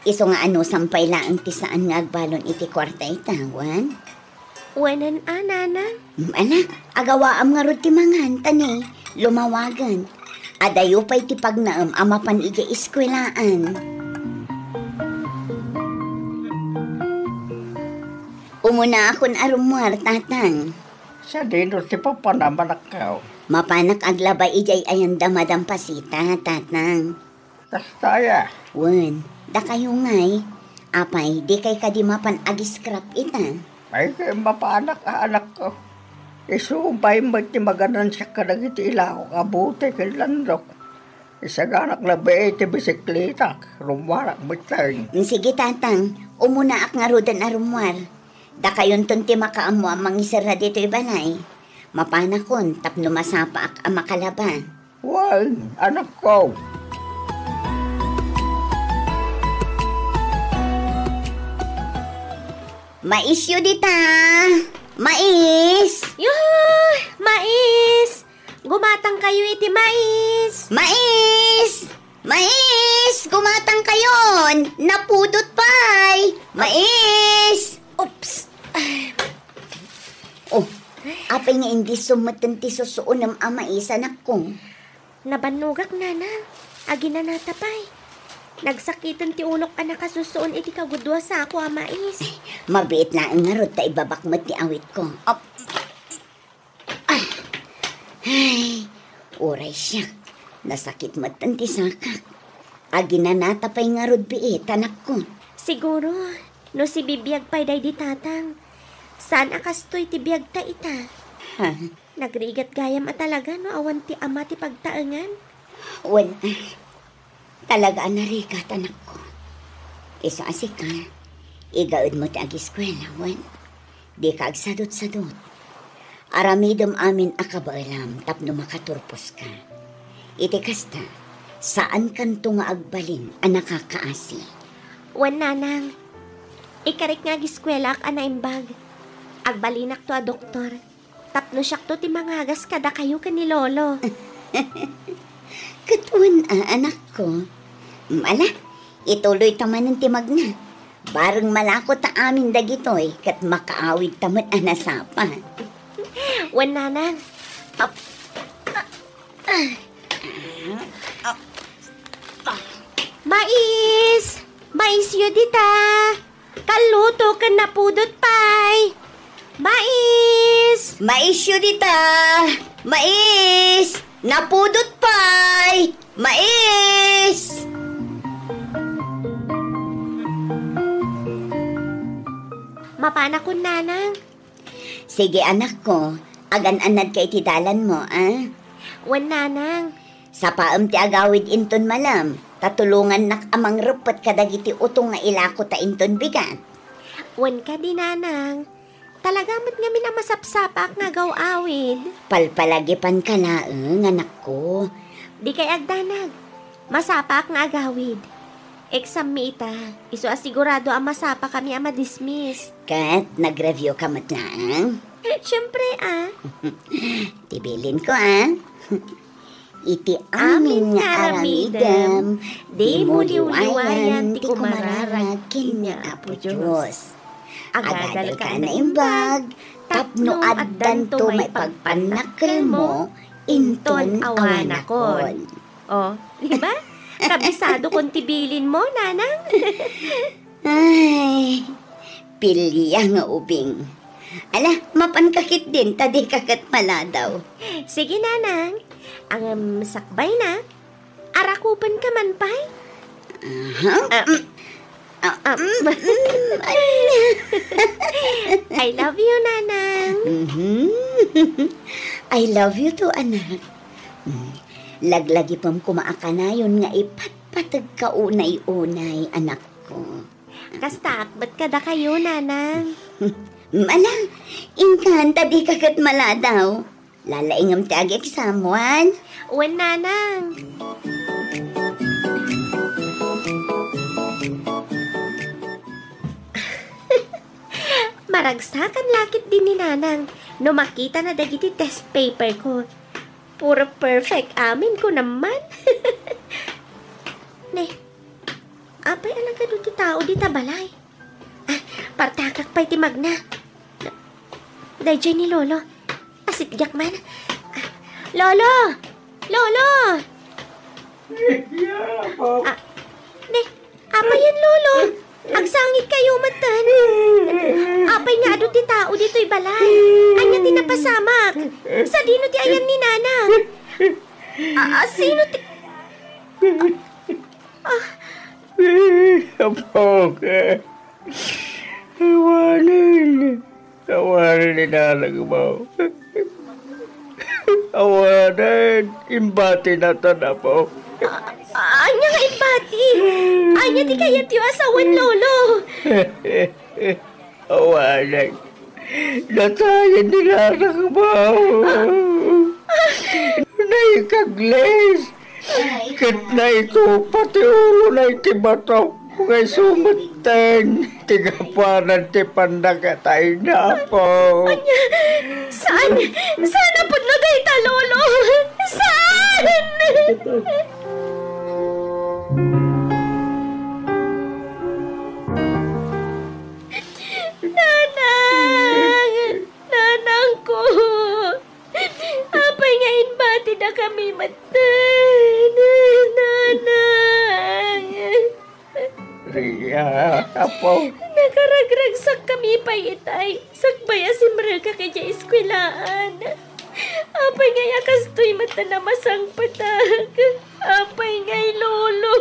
Isu nga anusam pay laeng ti saan nga agbalon iti kuarta ita, wen? Wenen a, nanang. Mm, ala, agawaam ngarud ti mangan, ta ne, lumawagen. Adayo pay ti pagnaem a mapan idiay eskuelaan. Umunaakon a rummuar, tatang. Sadino ti papanam, anakko? Mapanak aglabay idiay ayan da Madam Pasita, tatang. Kasta aya? Wen, dakayo ngay. Apay, dikay kadi mapan ag-scrap ita? Ay, mapanak a, anakko. Isu pay met ti maganansiak kadagiti ilako a bote ken landok. Isaganak labi ti bisikletak, rummuarak metten. Mm, sige, tatang. Umunaak ngaruden a rummuar. Dakayonton ti makaammo a mangiserra ditoy balay. Mapanakon tapno masapaak a makalaba. Wen, anakko. Maisyo dita! Mais! Yuhu! Mais! Gumatangkayo iti mais! Mais! Mais! Gumatangkayon! Napudot pay! Mais! Oops! Oh, apay nga indi sumeten ti susuonem a mais, anakko? Nabannogak, nanang. Aginanata pay. Nagsakiten ti ulok a nakasusuon iti kagudua sako a mais. Mabiit laeng ngarud ta ibabak met ti awitko. Op. Ah. Ay, uray siak. Nasakit metten ti sakak. Aginanata pay ngarud biit, anakko. Siguro, no sibibiag pay daydi tatang, saan a kastoy ti biagta ita? Ha? Nagrigat gayam a talaga no awan ti ama ti pagtaengan. Wen, talaga a narigat, anakko. Isu a sika, igaedmo ti agiskuela, wen. Dika agsadutsadut. Aramidem amin a kabaelam tapno makaturposka. Iti kasta, saankanto nga agbalin a nakakaasi. Wen, nanang, ikarik nga agiskuelaak a naimbag. Agbalinakto a doktor. Tapno siakto ti mangagas kadakayo ken ni Lolo. Ket wen a, anakko. Mm, ala, ituloy ta manen ti magna. Bareng malako ta amin dagitoy ket makaawid ta met a nasapa. Wen, nanang. Ap-, ah, ah, ah. Mais! Maisyo dita! Kalluto ken napudot pay! Mais! Maisyo dita! Mais! Napudot pay! Mais! Mapanakon, nanang. Sige, anakko, agan-annadka iti dalanmo, a? Wen, nanang. Sapaem ti agawid inton malem, ta tulongannak a mangreppet kadagiti utong nga ilako ta inton bigat. Wen kadi, nanang. Talaga met ngamin a masapsapaak nga agaw-awid. Palpalagipanka laeng, anakko. Dikay agdanag. Masapaak nga agawid. Exam mi ita. Isu a sigurado a masapakami a madismiss. Ket nag-review ka met laeng? Siempre, a. Ti bilinko, a. Iti amin nga aramidem, dimo liwliwayan ti kumararag ken ni Apo Dios. Agadalka a naimbag, tapno addanto maipagpannakkelmo inton awanakon. O, di ba? Kabisadokon ti bilinmo, nanang. Ay, pilia nga ubing. Ala, mapanka ketdin, ta dika ket maladaw. Sige, nanang. Ngem sakbayna, arakupenka man pay? Aha. Ah. Mm. Ah, ah, mm, mm, ala. I love you, nanang. Mhm. I love you too, anak. Mm. Laglagipem koma a kanayon nga ipatpateg ka unay-unay, anakko. Kastaak met kadakayo, nanang. Ala, inkan ta dika ket maladaw. Lalaingem ti agi-exam, wen? Wen, nanang. Maragsakan la ketdi ni nanang no makitana dagiti test paper ko. Puro perfect amin, kunam man. Ne, apay a nagadu ti tao dita balay? Ah, partakak pay ti magna. Daydiay ni Lolo. Asitgak man. Ah, Lolo! Lolo! Ah, ne, apay yan, Lolo? Agsangit kayo, matan. Apay nga adu ti tao ditoy balay? Anya ti napasamak? Sadino ti ayan ni Nana? Ah, ah, sino ti... Ah, Apok. Awanen. Awanen ni nanang mo. Awanen. Imbati na tan, Apok. Ah, anya nga imbati? Anya ti kayatyo a sawen, Lolo? Awanen. Natayen ni nanang mo. Naikaglis. Ket naitupa ti ulona iti bato. Nga isu metten ti gapuanan ti pannakatayna, Apo. Anya? Saan? Saan a pudno dayta, Lolo? Saan? Nanang! Nanangko! Apay nga imbatidakami metten, Nanang? Ria, Apo. Nakaragragsakkami pay itay, sakbay a simrekak idiay eskuelaan. Apay ngay a kastoy metten a masangpetak? Apay ngay, Lolo?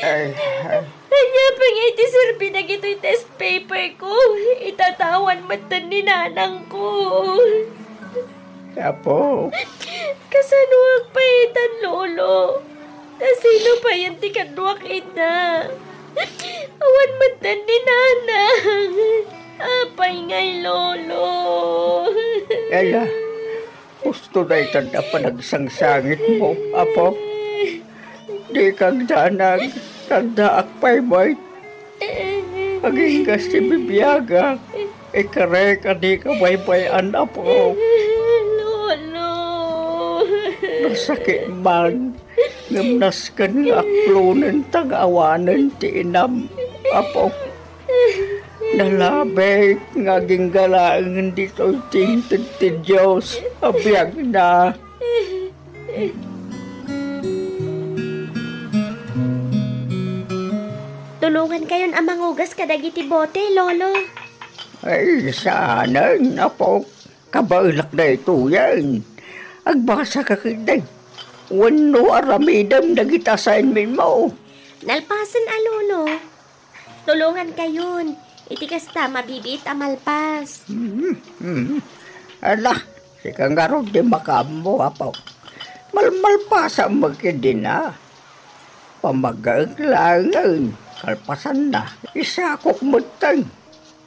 Ay, ay. Ania pay ngay ti serbi dagitoy test paper ko? Itatawan metten ni nanangko. Apo. Kasanoak pay itan, Lolo? Kasino payen ti kaduak ita? Awan metten ni nanang. Apay ngay, Lolo? Ala, husto daytan a panagsangsangitmo, Apo. Dika agdanag, addaak pay met. Aginggas ti bibiagak, ikarek a dika baybay-an, Apo. Lolo. Nasakit man, ngem nasken nga aklonenta nga awanen ti inam, Apo. Nalabit nga agingga laeng ditoy ti inted ti Dios a biagna. Tulongankayon a mangugas kadagiti bote, Lolo. Ay, saanen, Apo. Kabaelak daytoyen. Agbasaka ketdi. Wenno aramidem dagiti assignmentmo. Nalpasen a, Lolo. Tulongankayon. Iti kasta, mabibiit a malpas. Mhm, mhm. Ala, sika ngarud ti makaammo, Apo. Malmalpasam met ketdin a. Pamaggaek laengen, kalpasanna, isakok metten.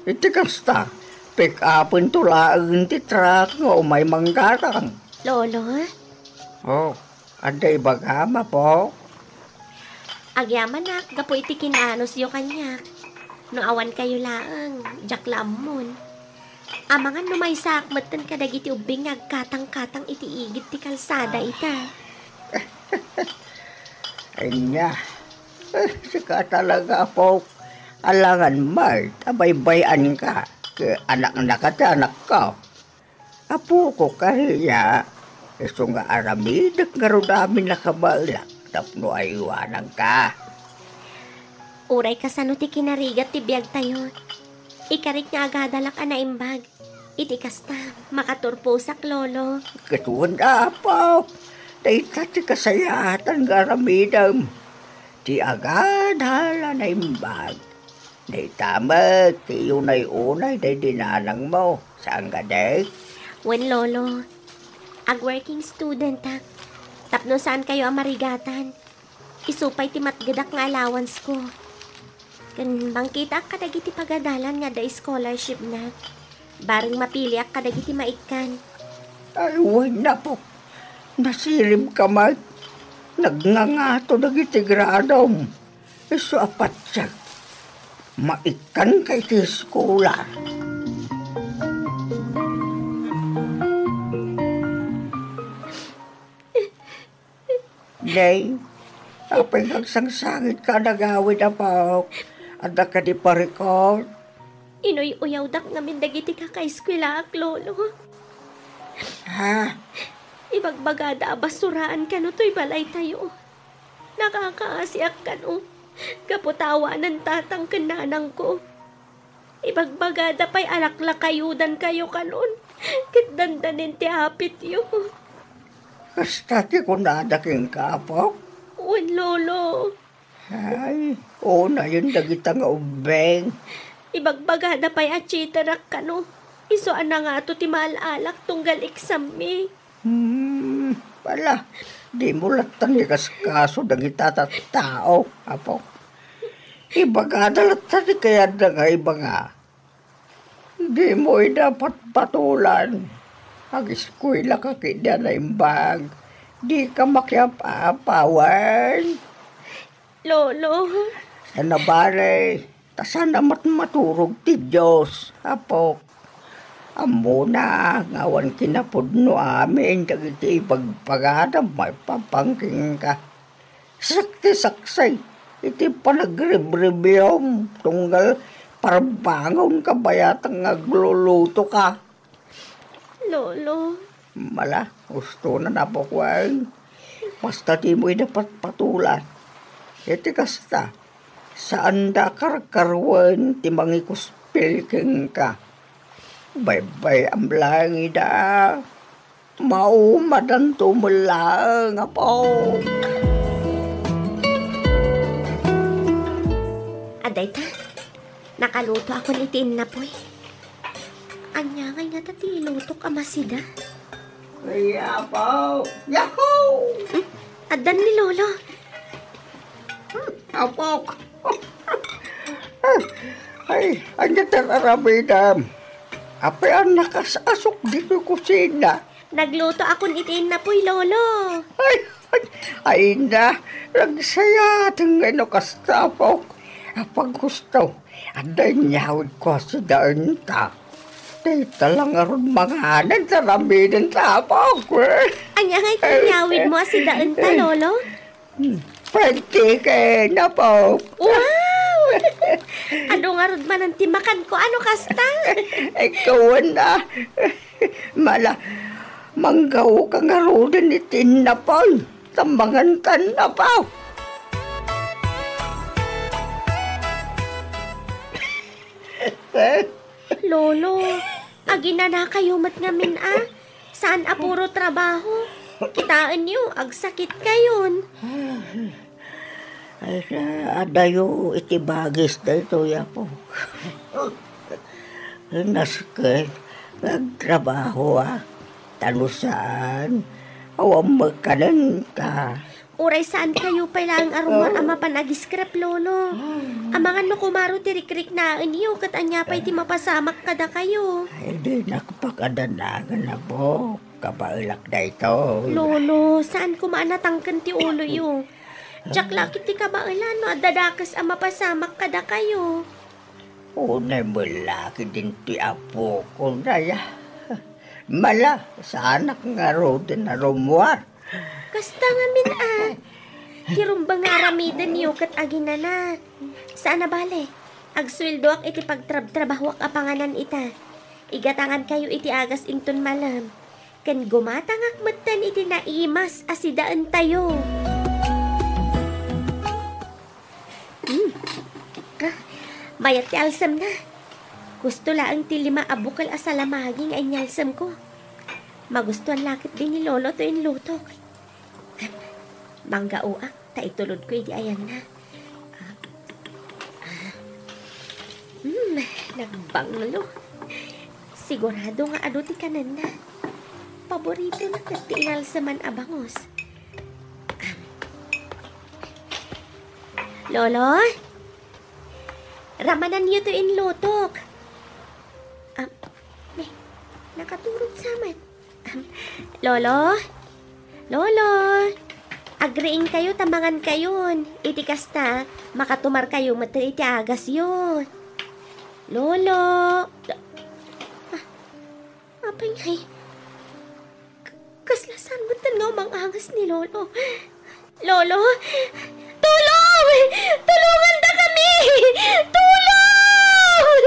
Iti kasta, pick-upento laeng ti truck nga umay manggatang. Lolo? Oh, adda ibagam, Apo? Agyamanak gapu iti kin-anusyo kaniak. No awankayo laeng, diak la ammon. Amangan no maysaak metten kadagiti ubbing nga agkatangkatang iti igid ti kalsada ita. Ania? Eh, sika talaga, Apok. Alangan met a baybay-anka ket anaknaka ti anakko. Apoko, Karia, isu nga aramidek ngarud amin a kabaelak tapno aywananka. Uray kasano ti kinarigat ti biagtayo, ikarik nga agadalak a naimbag. Iti kasta, makaturposak, Lolo. Ket wen, Apo, dayta ti kasayaatan nga aramidem. Ti agadal a naimbag. Dayta met ti unay-unay daydi nanangmo, saan kadi? Wen, Lolo. Ag-working studentak. Tapno saankayo a marigatan. Isu pay ti matgedak nga allowance ko. Mangkitaak kadagiti pagadalan nga adda scholarship na. Bareng mapiliak kadagiti maikkan. Ay, wen, apo. Nasiribka met. Nagngangato dagiti gradom. Isu a patiek, maikkanka iti eskola. Nay, apay nga agsangsangitka a nagawid, apo? Adda kadi parikut? Inuy-uyawdak ngamin dagiti kakaeskuelaak, Lolo. Ha? Ibagbagada a basuraan kano toy balaytayo. Nakakaasiak kano. Gapu ta awanen tatang ken nanangko. Ibagbagada pay a laklakayudankayo kanon, ket dandanin ti apityo. Kasta ti kunada kenka, apo? Wen, Lolo. Ay, unayen dagita nga ubbing. Ibagbagada pay a cheaterak kano. Isu a nangato ti maal-alak tunggal exammi. Hmm, ala, dimo latta nga ikaskaso dagita tattao, apo. Ibagada latta ti kayatda nga ibanga. Dimo ida patpatulan. Ageskuelaka ketdi a naimbag. Dika makiap-apawan. Lolo. Saan a bale, ta saan a matmaturog ti Dios, apok. Ammona nga awan kinapudno amin dagiti ibagbagadam maipapan kenka. Siak ti saksi iti panagribribiam tunggal parbangonka bayat nga aglulutoka. Lolo. Mala, ustonan, apok, wen. Basta dimo ida patpatulan. Iti kasta, saanda a karkaruen ti mangikuspil kenka. Baybay-am laeng ida. Maumadanto met laeng, apok. Adda ita, nakalutoakon iti innapoy. Ania ngay ngata ti ilutok a masida? Ay, apok! Yahoo! Hmm? Addan ni Lolo. Hmm, apok! Ay, ania ti ar-aramidem? Apay a nakas-asok ditoy kusina? Naglutoakon iti innapoy, Lolo. Ay, ay, ay na, nagsayaten nga no kasta, apok. Apaggusto, adda inyawidko a sidaenta. Dayta la ngarud manganen ta ramiden ta, apok. Ania ngay ti inyawidmo a sidaenta, Lolo? Hmm. Pwede ken, apok. Wow! Adu ngarud manen ti makanko a no kasta? Ikaw na. Mala, manggaoka ngaruden iti innapoy. Ta mangantan, apok. Lolo, aginanakayo met ngamin a. Saan a puro trabaho. Kitaenyo, agsakitkayon. Ay, adayo iti bagis daytoy, apok. Nasken nga agtrabahoak. Ta no saan, awan met kanenka. Uray saankayo pay laeng a rummuar a mapan agiskrep, Lolo. Amangan no kumaro ti rikriknaenyo, ket ania pay ti mapasamak kadakayo? Ay, dinak pakadanagan, apok. Kabaelak daytoy. Lolo, saan koma a natangken ti uloyo. Diak la ket ti kabaelan no adda dakes a mapasamak kadakayo. Unay met la ket ditoy apok, unay a. Mala, saanak ngaruden a rummuar. Kasta ngamin a. Ti rumbeng nga aramidenyo ket aginana. Saan a bale, agsueldoak iti pagtrabtrabahoak a panganan ita. Igatangankayo iti agas inton malem. Ken gumatangak metten iti naimas a sidaentayo. Mm. Ah, mayat ti alsemna. Gusto laeng ti lima a bukel a salamagi nga inyalsemko. Magustuan la ketdi ni Lolo toy inlutok. Manggaoak ta itulodko idi ayanna. Ah, ah. Hmm, nagbanglo. Sigurado nga adu ti kanenna. Paboritona ket ti inalseman a bangus. Ah. Lolo? Ramananyo to inlutok. Ah, ne, nakaturog sa met. Lolo? Lolo? Agriingkayo ta mangankayon. Iti kasta, makatumarkayo met iti agasyo. Lolo? Ah, apay ngay? K-, kasla saan met nga umang-angas ni Lolo? Lolo? Tulong! Tulongandakami! Tulong!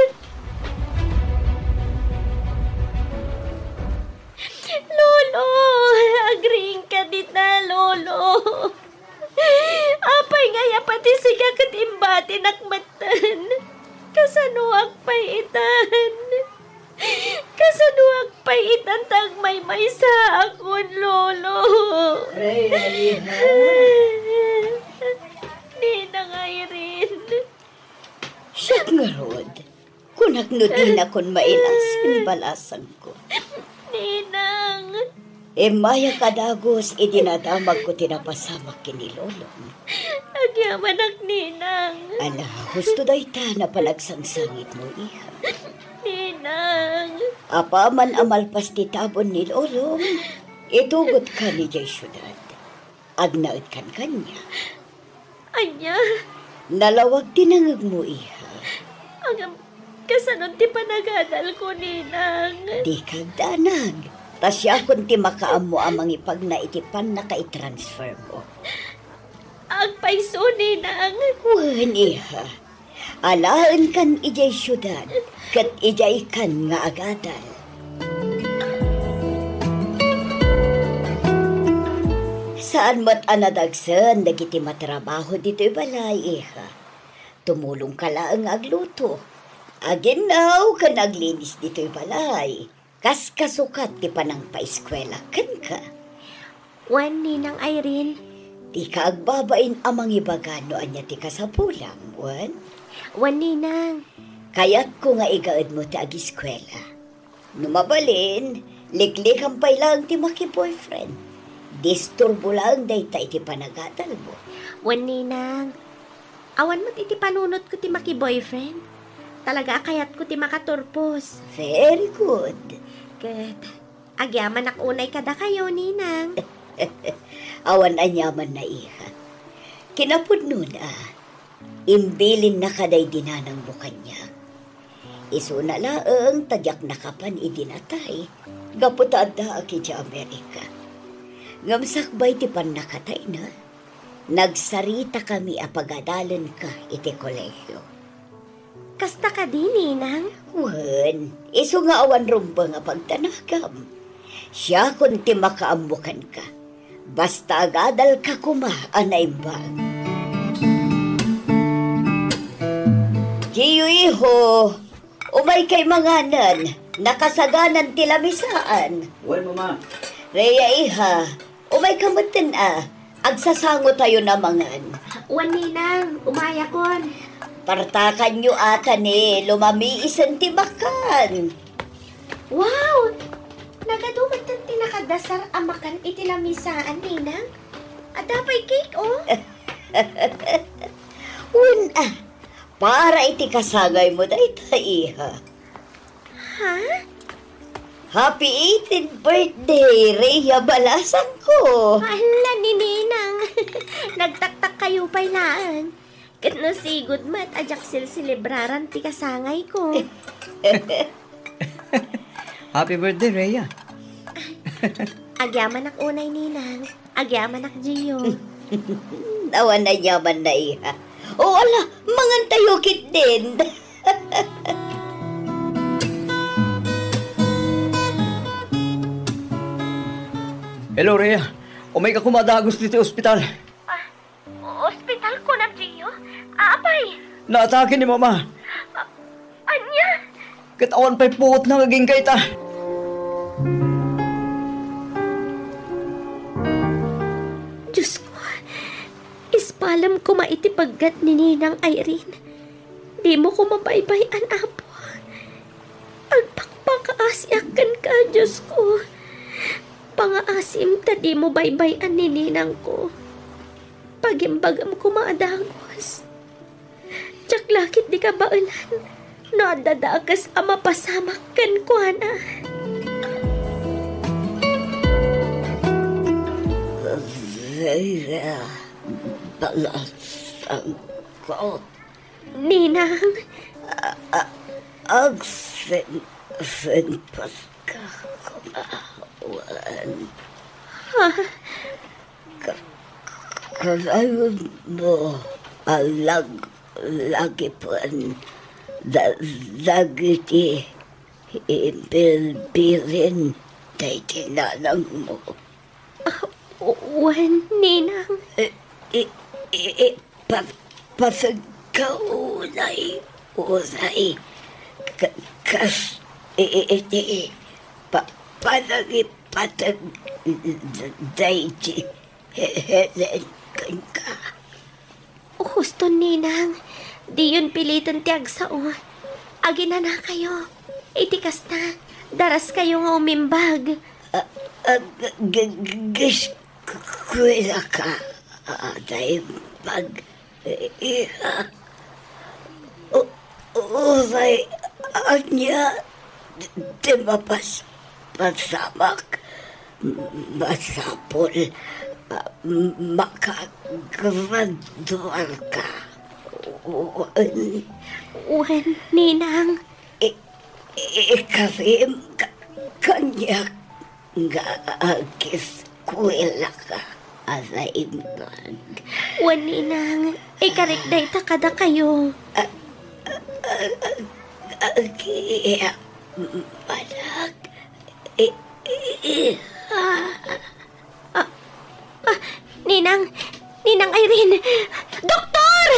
Lolo! Agriingka dita, Lolo! Apay ngay a pati sika ket imbatinak metten? Kasanoak pay itan? Kasanoak pay itan ta agmaymaysaakon, Lolo? Rhea, iha. Ninang Irene. Siak ngarud, kunak no dinakon mainan sa balasangko. Ninang. Immayak a dagus idi nadamagko ti napasamak ken ni Lolom. Agyamanak, Ninang. Ala, husto dayta a panagsangsangitmo, iha. Ninang. Apaman a malpas ti tabon ni Lolom, itugotkan idiay siudad. Agnaedkan kaniak. Ania? Nalawag ti nangegmo, iha. Ngem, kasano ti panagadalko, Ninang? Dika agdanag. Ta siakon ti makaammo a mangipagna iti pannakaitransfermo. Agpayso, Ninang. Wen, iha. Alaenkan idiay siudad, ket idiaykan nga agadal. Saan met a nadagsen dagiti matrabaho ditoy balay, iha. Tumulongka laeng nga agluto, aginnaw ken aglinis ditoy balay. Kas kasukat ti panangpaeskuela kenka. Wen, Ninang Irene. Dika agbabain a mangibaga no ania ti kasapulam, wen? Wen, Ninang. Kayatko nga igaedmo ti agiskuela. No mabalin, liklikam pay laeng ti maki-boyfriend. Disturbo laeng dayta iti panagadalmo. Wen, Ninang. Awan met iti panunotko ti maki-boyfriend. Talaga a kayatko ti makaturpos. Very good. Ket agyamanak unay kadakayo, Ninang. Awan aniamanna, iha. Kinapudnona, imbilinnaka daydi nanangmo kaniak. Isuna laeng ta diak nakapan idi natay, gapu ta addaak idiay Amerika. Ngem sakbay ti pannakatayna, nagsaritakami a pagadalenka iti kolehio. Kasta kadi, Ninang? Wen, isu nga awan rumbeng a pagdanagam. Siakon ti makaammo kenka. Basta agadalka koma a naimbag. Gio, iho, umaykay manganen, nakasaganan ti lamisaan. Wen, Mama. Rhea, iha, umayka metten a, agsasangotayon a mangan. Wen, Ninang, umayakon. Partakanyo a ta ni lumamiisen ti makan. Wow! Nagadu metten ti nakadasar a makan iti lamisaan, Ninang. Adda pay cake, oh. Wen a, para iti kasangaymo dayta, iha. Ha? Happy eighteenth birthday, Rhea, balasangko! Hala ni Ninang. Nagtaktakkayo pay laeng. Ket no sigud met a diak silselebraran ti kasangayko. Happy birthday, Rhea. Agyamanak unay, Ninang. Agyamanak, Gio. Awan aniamanna, iha. O, ala, mangantayo ketdin. Hello, Rhea. Umayka koma a dagus ditoy ospital. Ah, ospital, kunam, Gio? Apay? Naatake ni Mama. Ah, ania? Ket awan pay puotna nga agingga ita. Diyos ko, ispalem koma iti paggat ni Ninang Irene. Dimo koma baybay-an, Apo. Agpakpakaasiak kenka, Diyos ko. Pangaasim ta dimo baybay-an ni ninangko. Pagimbagam koma a dagus. Diak Lakit di kabaelan no adda dakes a mapasamak kenkuana. Zira, balasangko. Ninang. A-, a-, agsen-, senpas ka kumawan. Ha? Ka-, kanayon mo a lag-, lagipen da-, dagiti imbilbilin daydi nanangmo. Ah, wen, Ninang. Eh, eh, eh, eh, pa-, pateg ka unay, unay. Ka-, kas-, eh, eh, eh, pa-, panangipateg d-, daydi He-, Helen kenka. Husto, Ninang, diyon piliten ti agsao. Aginanakayo. Iti kasta, daraskayo nga umimbag. A-, ag-, g-, g-, eskuela ka, a-, a-, naimbag, iha. U-, uray ania ti mapas-, pasamak, masapul a makagraduarka. Wen. Wen, Ninang. I-, i-, ikarim ka-, kaniak nga ageskuelaka a naimbag. Wen, Ninang, ikarik dayta kadakayo. A-, a-, a-, a-, agiak manak. I-, i-, i-, ah. Ah, ah, Ninang, Ninang Irene! Doktor!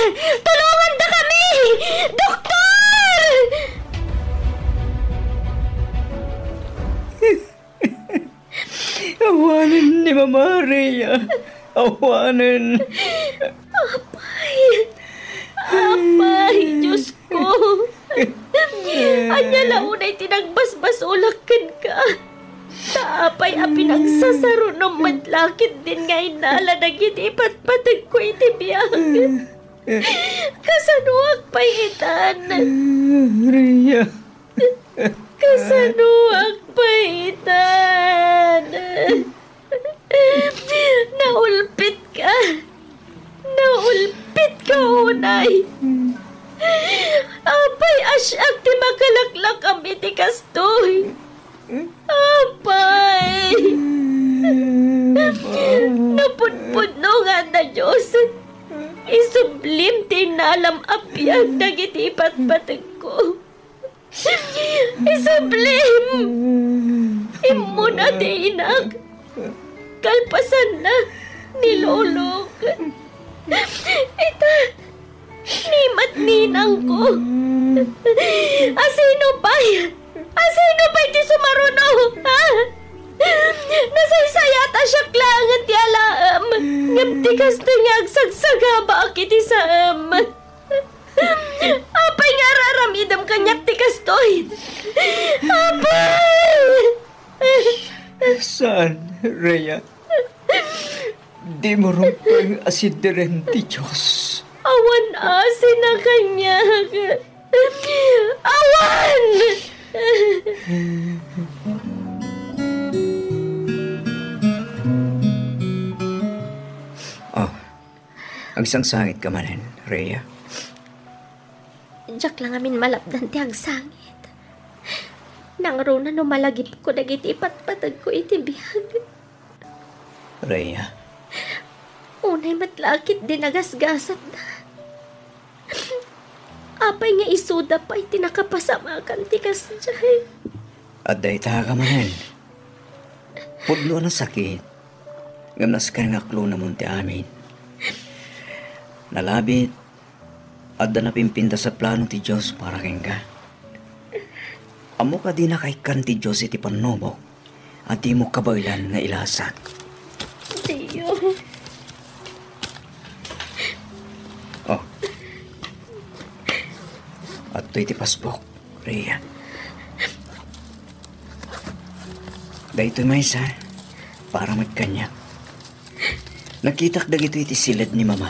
Tulonganda kami! Doktor! Awanen ni Mama Rhea. Awanen. Apay! Apay, Diosko! Ania la unay ti nagbasbasolak kenka? Ta apay a pinagsasarunom met la ketdin nga inala dagiti ipatpategko iti biag? Kasanoak pay itan? Rhea. Kasanoak pay itan? Naulpitka. Naulpitka unay. Apay a siak ti makalaklakam iti kastoy? Apay! Napudpudno nga adda Dios, isublim ti inalam a biag dagiti ipatpategko. Isublim! Immuna ti inak. Kalpasanna, ni lolok. Ita, ni met ninangko. Asino pay? Asino pay ti sumaruno? Ha? Nasaysayat a siak laengen ti alaem. Ngem ti kastoy nga agsagsagabaak iti saem. Apay nga ar-aramidem kaniak ti kastoy? Apay! Saan, Rhea? Dimo rumbeng a sidiren ti Dios. Awan asina kaniak. Awan! Oh, agsangsangitka manen, Rhea? Diak la ngamin malapdan ti agsangit. Nangruna no malagipko dagiti ipatpategko iti biag. Rhea. Unay met la a ketdi nagasgasatda. Apay nga isuda pay ti nakapasamakan ti kasdiay? Adda ita ka manen. Pudno a nasakit. Ngem nasken nga aklonamon ti amin. Nalabit, adda napimpintas a plano ti Dios para kenka. Ammok a dinaka ikkan ti Dios iti pannubok a dimo kabaelan nga ilasak. Dio. Oh. Adtoy ti pasbok, Rhea. Daytoy maysa, para met kaniak. Nakitak dagitoy iti siled ni Mama.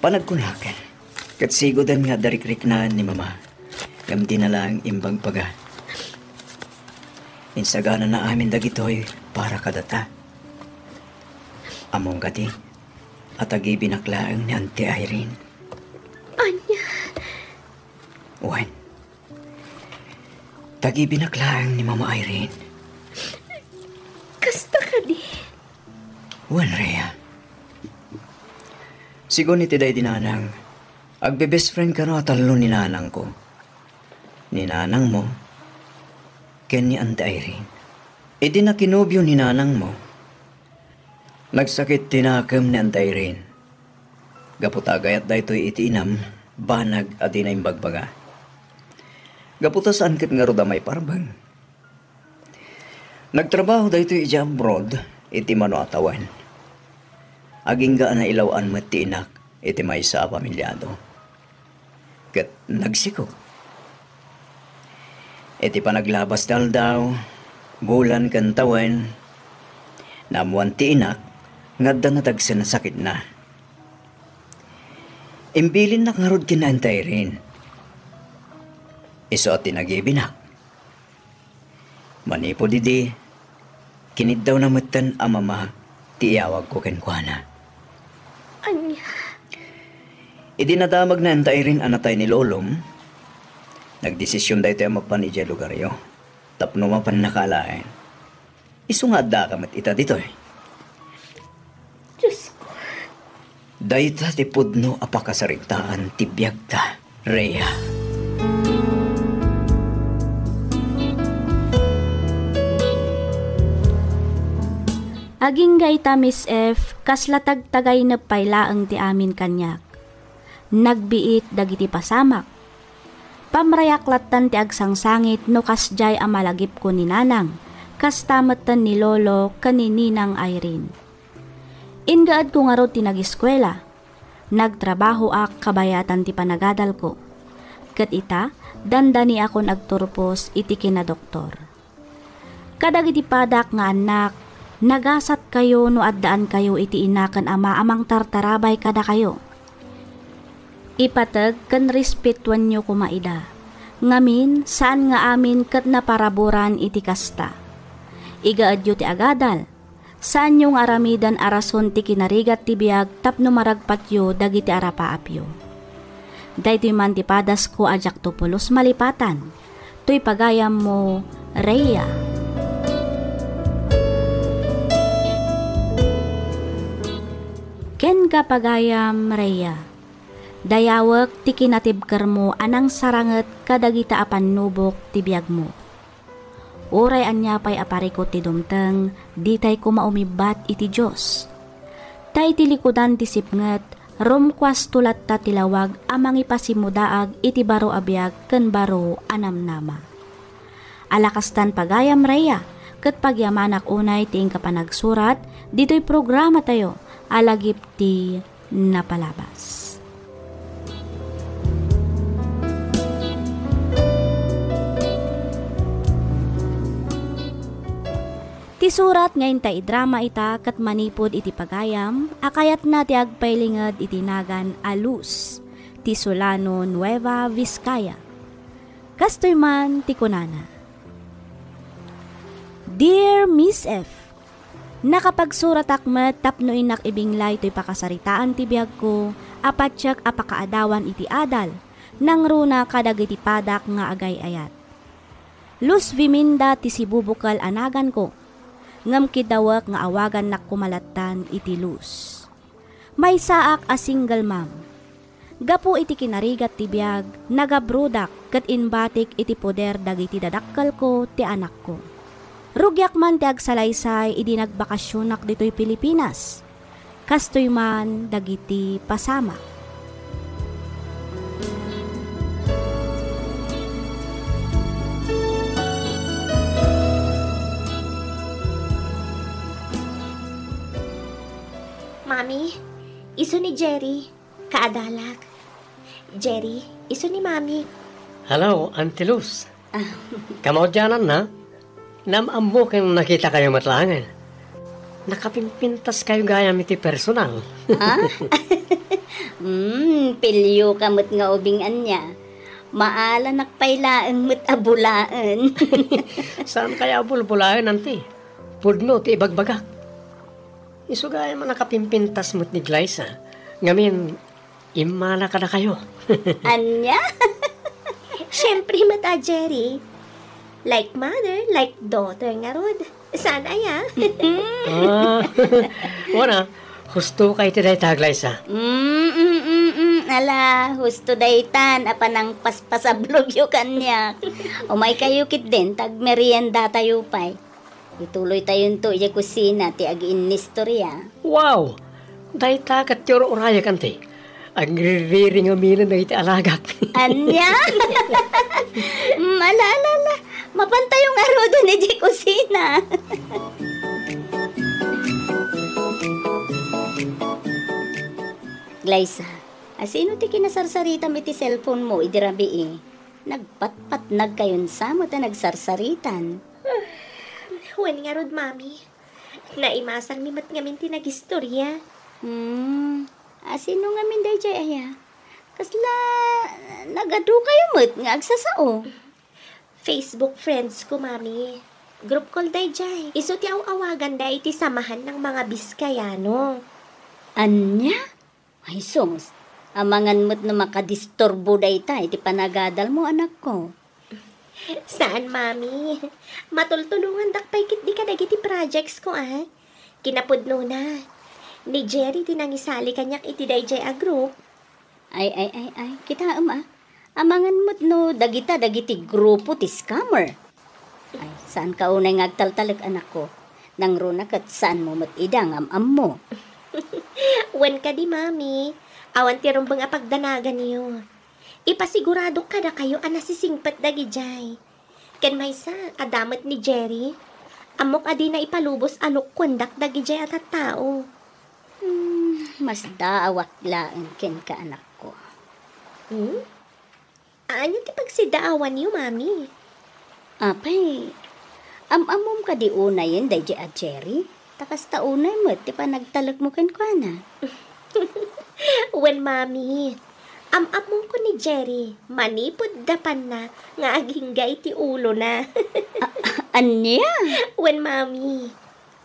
Panagkunak, ket sigoden nga adda rikriknaan ni Mama, ngem dina laeng imbagbaga. Insaganana amin dagitoy para kadata. Ammom kadi a tagibinak laeng ni Auntie Irene. Ania? Wen, tagibinak laeng ni Mama Irene. Kasta kadi? Wen, Rhea. Sigun iti daydi nanang, agbe-best friend kano a tallo ni nanangko. Ni nanangmo, ken ni Auntie Irene. Idi nakinobio ni nanangmo, nagsakit ti nakem ni Auntie Irene. Gapu ta agayat daytoy iti inam, banag a dina imbagbaga. Gapu ta saan ket ngarud a maiparbeng. Nagtrabaho daytoy idiay abroad iti mano a tawen. Agingga a nailaw-an met ti inak iti maysa a pamiliado. Ket nagsikog. Iti panaglabas ti aldaw, bulan ken tawen, naammoan ti inak nga adda nadagsen a sakitna. Imbilinnak ngarud ken ni Auntie Irene. Isu a tinagibinak. Manipud idi, kiniddawna metten a Mama ti iyawagko kenkuana. Ania? Idi nadamagna ni Auntie Irene a natay ni lolom, nagdesision daytoy a mapan idiay lugaryo tapno mapannaka alaen. Isu nga addaka met ita ditoy. Diosko. Dayta ti pudno a pakasaritaan ti biagta, Rhea. Agingga ita, Miss F, kasla tagtagaynep pay laeng ti amin kaniak. Nagbiit dagiti pasamak. Pamrayak lattan ti agsangsangit no kasdiay a malagipko ni Nanang, kasta metten ni Lolo ken ni Ninang Irene. Ingaedko ngarud ti nagiskuela. Nagtrabahoak kabayatan ti panagadalko. Ket ita, dandaniakon agturpos iti kinadoktor. Kadagiti padak nga annak, nagasatkayo no addaankayo iti ina ken ama a mangtartarabay kadakayo. Ipateg ken respetuenyo koma ida. Ngamin, saan nga amin ket naparaburan iti kasta. Igaedyo ti agadal. Saanyo nga aramiden a rason ti kinarigat ti biag tapno maragpatyo dagiti arapaapyo. Daytoy man ti padasko a diakto pulos malipatan. Toy pagayammo, Rhea. Kenka, pagayam Rhea, dayawek ti kinatibkermo a nangsaranget kadagita a pannubok ti biagmo. Uray ania pay a parikut ti dumteng, ditay koma umibbat iti Dios. Ta iti likudan ti sipnget, rumkuasto latta ti lawag a mangipasimmudaag iti baro a biag ken baro a namnama. Ala kastan, pagayam Rhea, ket pagyamanak unay ti inka panagsurat ditoy programatayo a lagip ti napalabas. Ti surat nga inta idrama ita ket manipud iti pagayam a kayatna ti agpailinged iti nagan a Luz, ti Solano, Nueva Vizcaya. Kastoy man ti kunana, Dear Miss F, nakapagsuratak met tapno innak ibinglay toy pakasaritaan ti biagko a patiek a pakaadawan iti adal, nangruna kadagiti padak nga agay-ayat. Luz Viminda ti sibubukel a naganko, ngem kiddawek nga awagannak koma lattan iti Luz. Maysaak a single mom. Gapu iti kinarigat ti biag, nagabrodak ket imbatik iti poder dagiti dadakkelko ti anakko. Rugiak man ti agsalaysay idi nagbakasionak ditoy Pilipinas. Kastoy man dagiti pasamak. Mami, isu ni Jerry, kaadalak. Jerry, isu ni Mami. Hello, Auntie Luz. Ah. Kamaudiananna, naam-ammo ken nakitakayo met laengen. Nakapimpintaskayo gayam iti personal. Ah? Hmm, pilio ka met nga ubing ania. Maalanak pay laeng met a bulaen. Saan kaya a bulbulaen, anti? Pudno ti ibagbagak. Isu gayam a nakapimpintas met ni Glyza. Ngamin, immala kadakayo. Ania? Siempre met a, Jerry. Like mother, like daughter ngarud. Saan aya? Ah, wana, husto kay ti dayta, Glyza. Mm, mm, mm, mm. Ala, husto daytan, a panangpaspasablogyo kaniak. Umay kayo ketdin, tagmeriendatayo pay. Ituloytayonto idiay kusina ti agiinnistoria. Wow! Dayta ket ti ur-urayak, anti. Agriringaminen dagiti alagak. Ania? Mm, ala, ala, ala. Mapantayo ngaruden idiay kusina. Glyza, asino ti kinasarsaritam iti cellphone mo idi rabii? Nagpatpatnag kayon sa met a nagsarsaritan. Wen ngarud, Mami. Naimasangmi met ngamin ti nagistoria. Hmm, asino ngamin daydiay aya? Kasla nagadu kayo met nga agsasao? Facebook friends ko, Mami. Group call daydiay. Isu ti aw-awaganda iti samahan ng mga Biskayano. Ania? Ay sus, amangan met no makadisturbo dayta iti panagadal mo, anakko. Saan, Mami. Matultulongandak pay ketdi kadagiti projects ko, a. Kinapudnona, ni Jerry ti nangisali kaniak iti daydiay a group. Ay, ay, ay, ay. Kitaem, a. Amangan met no dagita dagiti grupo ti scammer. Ay, saan ka unay nga agtaltalek, anakko. Nangruna ket saan mo met ida nga am-ammo. Wen kadi, Mami, awan ti rumbeng a pagdanaganyo. Ipasiguradok kadakayo a nasisingpet dagidiay. Ken maysa, adda met ni Jerry. Ammok a dina ipalubos a lukkuendak dagidiay a tattao. Hmm, masdaawak laeng kenka, anakko. Hmm? Ania ti pagsidaawanyo, Mami? Apay, am-ammom kadi unayen daydiay a Jerry? Ta kasta unay met ti panagtalekmo kenkuana. Wen, Mami, am-ammongko ni Jerry manipud dapanna nga agingga iti ulona. A-, ania? Wen, Mami.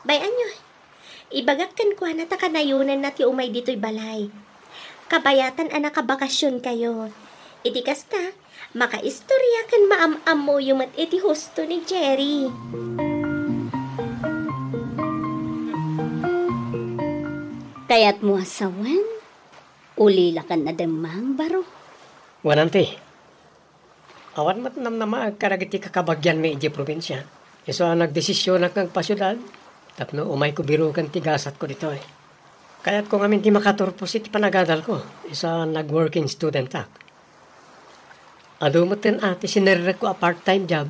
Bay-anyo, ibagak kenkuana ta kanayonenna ti umay ditoy balay. Kabayatan a nakabakasionkayo. Iti kasta, makaistorya ken maam-ammoyo met iti husto ni Jerry. Kayatmo a sawen, ulilakan a demmang, baro? Wen, anti. Awan met namnamaek kadagiti kakabagianmi idiay probinsia. Isu a nagdesisionak nga agpasiudad tapno umayko biroken ti gasatko ditoy. Kayatko ngamin ti makaturpos iti panagadalko, isu a nag-working studentak. Adu metten a ti sinerrekko a part-time job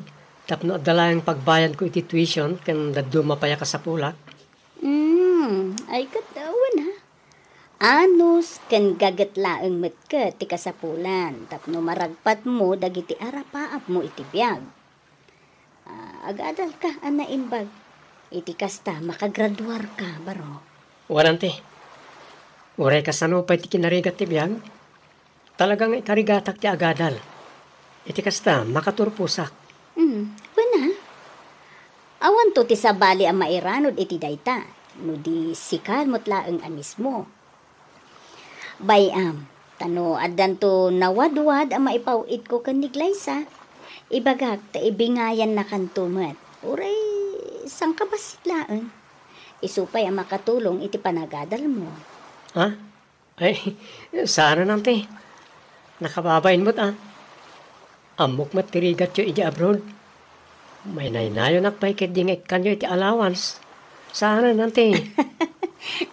tapno adda laeng pagbayadko iti tuition ken dadduma pay a kasapulak. Hmm, ay ket, ah, wen, ha? Anus ken gaget laeng met ket ti kasapulan tapno maragpatmo dagiti arapaapmo iti biag. Ah, agadalka a naimbag. Iti kasta, makagraduarka, baro. Wen, anti. Uray kasano pay ti kinarigat ti biag, talaga nga ikarigatak ti agadal. Iti kasta, makaturposak. Hmm, wen a. Awanto ti sabali a mairanod iti dayta, no di sika met laeng a mismo. Bay-am, ta no addanto nawadwad a maipaw-itko ken ni Glyza, ibagak ta ibingayannakanto met. Uray sangkabassit laeng. Isu pay a makatulong iti panagadalmo. Ha? Ay, saanen, anti. Nakababain met, a. Ammok met ti rigatyo idiay abroad. Maynaynayonak pay ketdi nga ikkanyo iti allowance. Saanen, anti.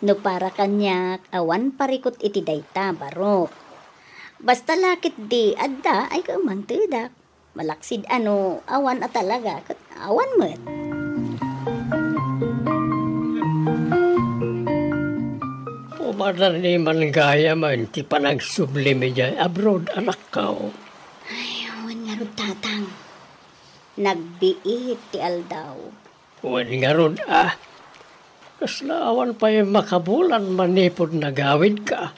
No para kaniak, awan parikut iti dayta, barok. Basta la ketdi adda, ay kaumangtedak. Malaksid a no awan a talaga, ket awan met. Umarani man gayam ti panagsublim idiay abroad, anakko. Ay, wen ngarud, Tatang. Nagbiit ti aldaw. Wen ngarud, a. Kasla awan pay makabulan manipud nagawidka.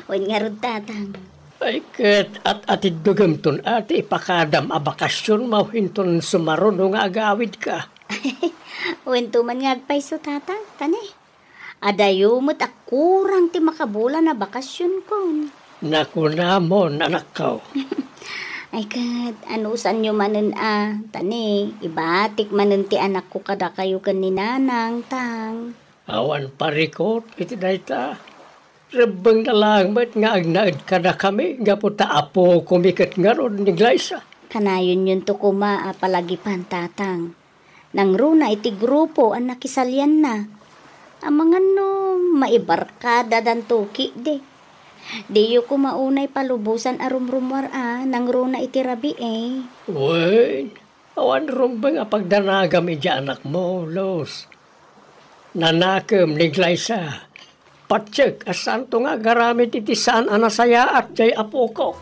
Wen ngarud, Tatang. Ay, ket at-atiddogem ton a ti ipakadam a bakasion mawhinton sumaruno nga agawidka. Wen to man nga agpayso, Tatang, tani. Adayo met a kurang ti makabulan a bakasionkon. Nakunamon, anakko. Ay ket, anusanyo manen a, tani, ibatik manen ti anakko kadakayo ken ni Nanang, Tang. Awan parikut iti dayta. Rebbengna laeng met nga agnaed kadakami gapu ta apokomi ket ngarud ni Glyza. Kanayonyonto koma a palagipan, Tatang. Nangruna iti grupo a nakisalianna. Amangan no maibarkadadanto ketdi. Diyo koma unay palubosan a rumrumuar a nangruna iti rabii. Wen, awan rumbeng a pagdanagam idiay anakmo, Luz. Nanakem ni Glyza. Patiek a saanto nga agaramid iti saan a nasayaat diay apoko.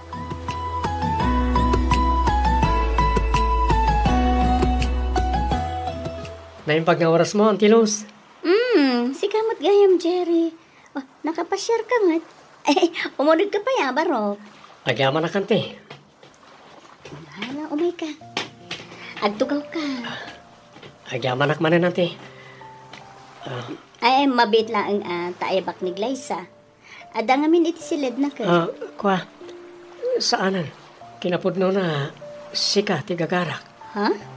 Naimbag nga orasmo, Auntie Luz. Mm, sika met gayam, Jerry. Oh, nakapasiarka met. Eh, umunegka pay a, Barok. Agyamanak, Auntie. Hala, umayka. Agtugawka. Agyamanak manen, Auntie. Ah. Ay, ay, mabiit laeng a, ta ayabak ni Glyza. Adda ngamin iti siledna ket. Ah, kua. Saanen. Kinapudnona, sika ti gagarak. Ha?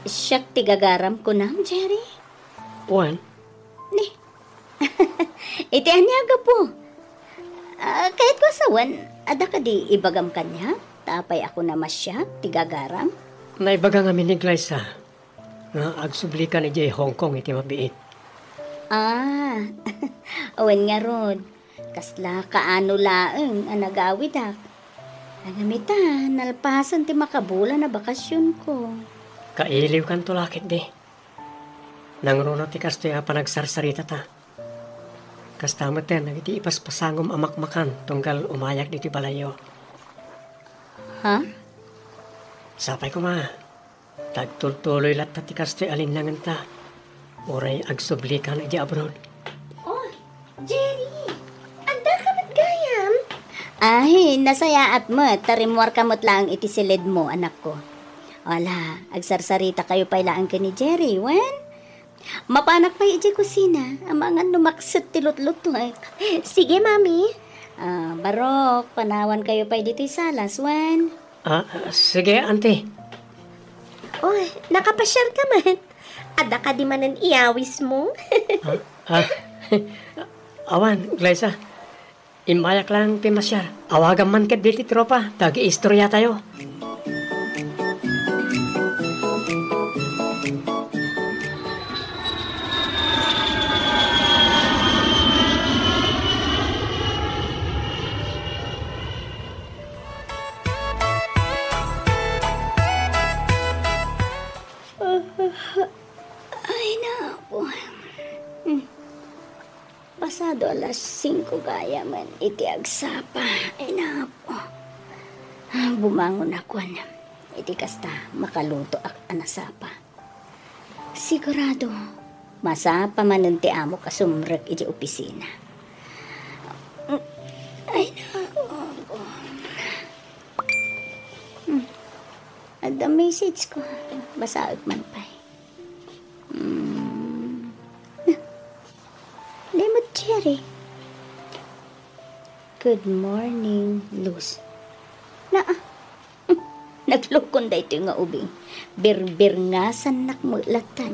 Siak ti gagaram, kunam, Jerry? Wen. Ni. Iti ania a gapu? Ah, kayatko a sawen, adda kadi ibagam kaniak? Ta apay a kunam a siak ti gagaram? Naibaga ngamin ni Glyza nga agsublikan idiay Hong Kong iti mabiit. Ah, awan ngarud. Kasla kaano laeng a nagawidak. Nangami ta, nalpasen ti makabulan a bakasionko. Kailiwkanto la ketdi. Nangruna ti kastoy a panagsarsaritata. Kasta metten dagiti ipaspasangom a makmakan tunggal umayak ditoy balayyo. Ha? Sapay koma, ta agtultuloy latta ti kastoy a linnangenta. Uray agsublikan idiay abroad. Oh, Jerry! Addaka met gayam? Ay, nasayaat met, ta rimmuarka met laeng iti siledmo, anakko. Ala, agsarsaritakayo pay laeng ken ni Jerry, wen? Mapanak pay idiay kusina, amangan no makset ti lutluto, eh. Sige, Mami. Ah, Barok, panawankayo pay ditoy salas, wen? Ah, sige, Auntie. Oy, nakapasiarka met. Adda kadi manen iyawismo? Ah, ah. Awan, Glyza. Immayak lang pimasiar. Awagam man ketdi ti tropa, ta agiistoryatayo. Ay, naku. Hmm. Pasado alas singko gayam iti agsapa. Ay, naku. Ah, bumangonakon. Iti kasta, makalutoak a nasapa. Sigurado, masapa manen ti amok a sumrek iti opisina. Ay, naku. Hmm. Adda message ko. Basaek man pay. Hmm. Di met, Jerry. Good morning, Luz. Naa, naglukon daytoy nga ubing. Birbirngasannak met latta.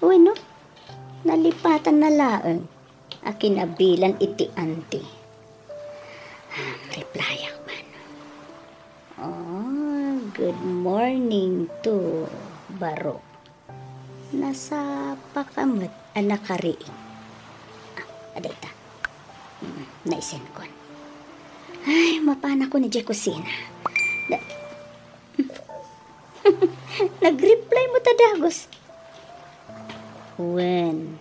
Wenno, nalipatanna laeng a kinabilan iti Auntie. Ah, replyak man. Oh, good morning to Barok. Nasapaka met a nakariing. Ah, adda ita. Mm, naisenkon. Ay, mapanakon idiay kusina. Da-, nag-reply met a dagus. Wen,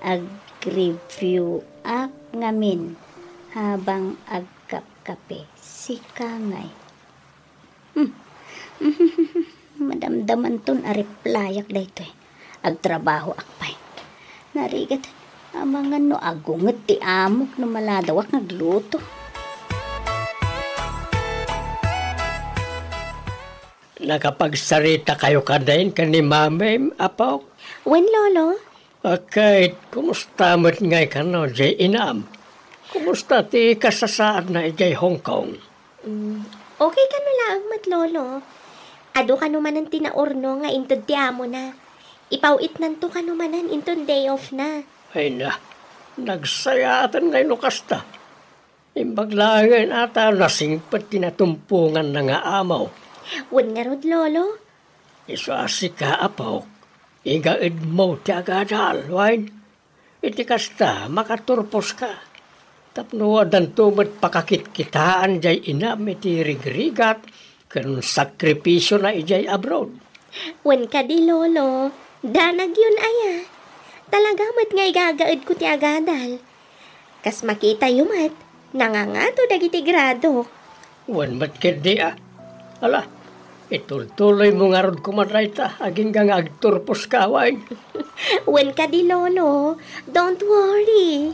ag-review-ak ngamin habang agkapkape. Sika ngay. Hmm. Madamdamanton a replyak daytoy. Agtrabahoak pay. Narigat. Amangan no agunget ti amok no maladawak nga agluto. Nakapagsarita kayo kadin ken ni Mamim, Apok? Wen, Lolo. Ket, kumusta met ngay kano, jay inam? Kumusta ti kasasaadna idiay Hong Kong? Mm, okay kano laeng met, Lolo. Adu kano manen ti naurno nga inted ti amona. Ipaw-itnanto kano manen inton day off na. Ay na, nagsayaaten ngay no kasta. Imbag laengen a ta nasingpet ti natumponganna nga amo. Wen ngarud, Lolo? Isu a sika, Apok, igaedmo ti agadal, wen? Iti kasta, makaturposka. Tapno addanto met pakakitkitaan jay inam iti rigrigat ken sakripisiona idiay abroad. Wen kadi, Lolo, danagyon aya. Talaga met nga igagaedko ti agadal. Kas makitayo met, nangangato dagiti grado. Wen met ketdi a. Ala, itultuloymo ngarud koma dayta, agingga nga agturposka, wen? Wen kadi, Lolo. Don't worry.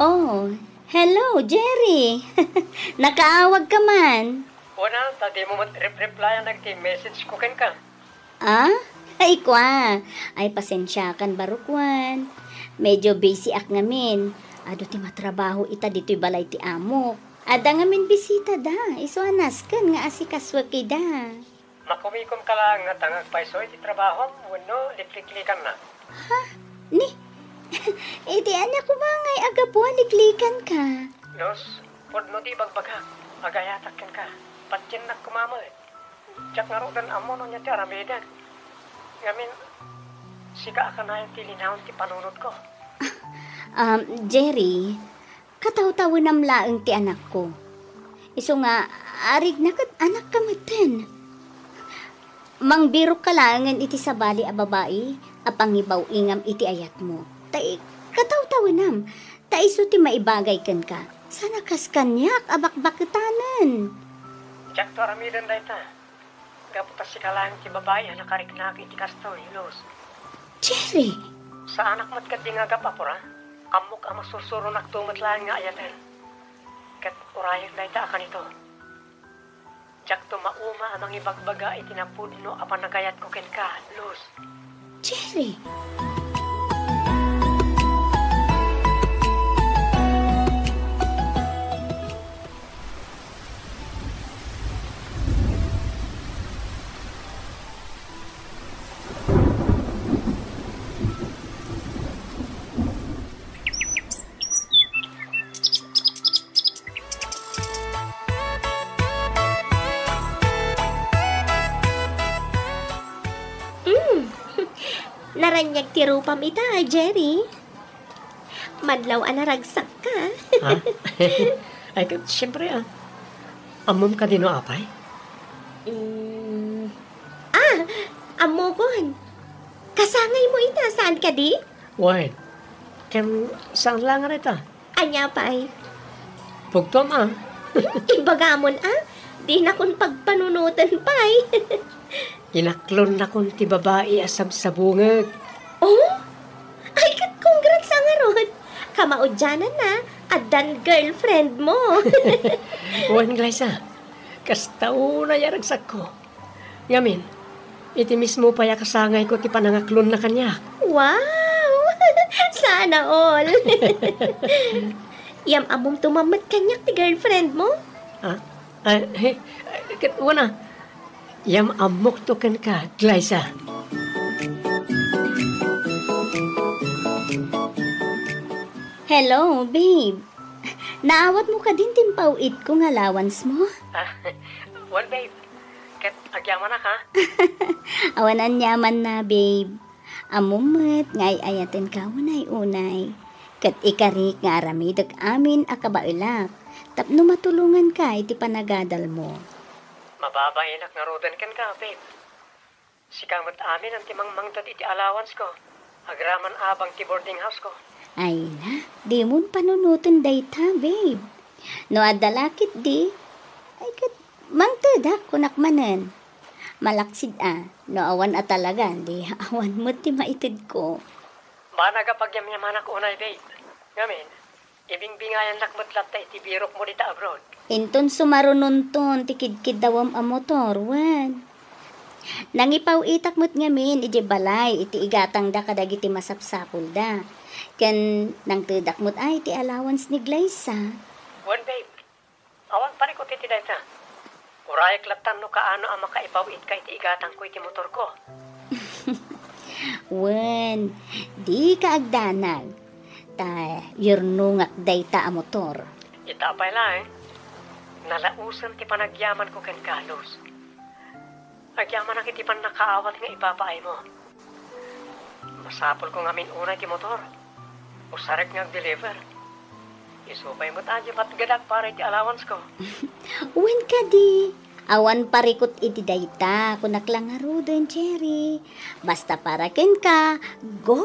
Oh, hello, Jerry. Nakaawag ka man. Wen a, ta dimo met rep-replyan dagiti message ko kenka. Ah? Ay, kua. Ay, pasensiakan, barukwan. Medyo busy ak ngamin. Adu ti matrabaho ita ditoy balay ti amok. Adda ngamin bisita da. Isu a nasken nga asikasuek ida. Makumikom ka laeng ngata nga agpayso iti trabahom wenno likliklikannak? Ha? Ni? Iti ania koma ngay a gapu a liklikanka? Luz, pudno ti ibagbagak. Agayatak kenka. Patiennak koma met. Diak ngaruden ammo no ania ti aramidek. Ngamin, sika a kanayon ti linaon ti panunotko. Um, Jerry, katawtawenam laeng ti anakko. Isu nga, arigna ket anakka metten. Mangbirokka laengen iti sabali a babai a pangibaw-ingam iti ayatmo. Ta i-, katawtawenam, ta isu ti maibagay kenka. Saan a kas kaniak a bakbaketanen. Diakto aramiden dayta. Gapu ta sika laeng ti babai a nakariknak iti kastoy, Luz. Jerry! Saanak met ketdi nga agap-apura. Ammok a masursuronakto met laeng nga ayaten. Ket urayek dayta a kanito. Diakto mauma a mangibagbaga iti napudno a panagayatko kenka, Luz. Jerry! Mm. Naraniag ti rupam ita, Jerry. Madlaw a naragsakka. Ha? Ay, ka-, siyempre, ah. Ammom kadi no apay? Mm. Ah, ammokon. Kasangaymo ita, saan kadi? Wen. Ken saan laeng a reta? Ania pay? Pugtom, ah. Hmm, ibagamon, ah? Dinakon pagpanunoten pay. Inaklonnakon ti babai a sabsabungek. Oh? Ay, ket congrats a ngarud. Kamaudiananna, addan girlfriend mo. Wen, Glyza. Kasta unay a ragsakko. Ngamin, iti mismo pay a kasangayko ti panangaklonna kaniak. Wow! Sana all! Yam-ammomto man met kaniak ti girlfriend mo? Ah? Ah, he, ket wen a, yam-ammokto kenka, Glyza. Hello, babe. Naawatmo kadin ti impaw-itko nga allowance mo? Ah, well, babe, ket agyamanak, ha? Awan aniamanna, babe. Ammom met nga ay-ayatenka unay-unay. Ket ikarik nga aramidek amin a kabaelak tapno matulonganka iti panagadalmo. Mababainak ngaruden kenka, babe. Sika met amin ti mangmangted iti allowance ko. Agraman abang ti boarding house ko. Ay na, dimon panunoten dayta, babe. No adda la ketdi, ay ket mangtedak kunak manen. Malaksid a, no awan a talaga, di awan met ti maitedko. Banag a pagyamyamanak unay, babe. Ngamin, ibingbingayannak met latta iti birokmo dita abroad. Inton sumarunonton ti kidkiddawem a motor, wen. Nangipaw-itak met ngamin idiay balay iti igatangda kadagiti masapsapulda. Ken nangtedak met a iti allowance ni Glyza. Wen, babe. Awan parikut iti dayta. Urayek lattan no kaano a makaipaw-itka iti igatangko iti motorko. Wen, dika agdanag. Ta yurnongak dayta a motor. Ita pay laeng, nalaosen ti panagyamanko kenka, Luz. Agyamanak iti pannakaawat nga ipapaaymo. Masapulko ngamin unay ti motor. Usarek nga ag-deliver. Isu pay met a di patgedak para iti allowance ko. Wen kadi, awan parikut iti dayta, kunak la ngaruden, Jerry. Basta para kenka, go!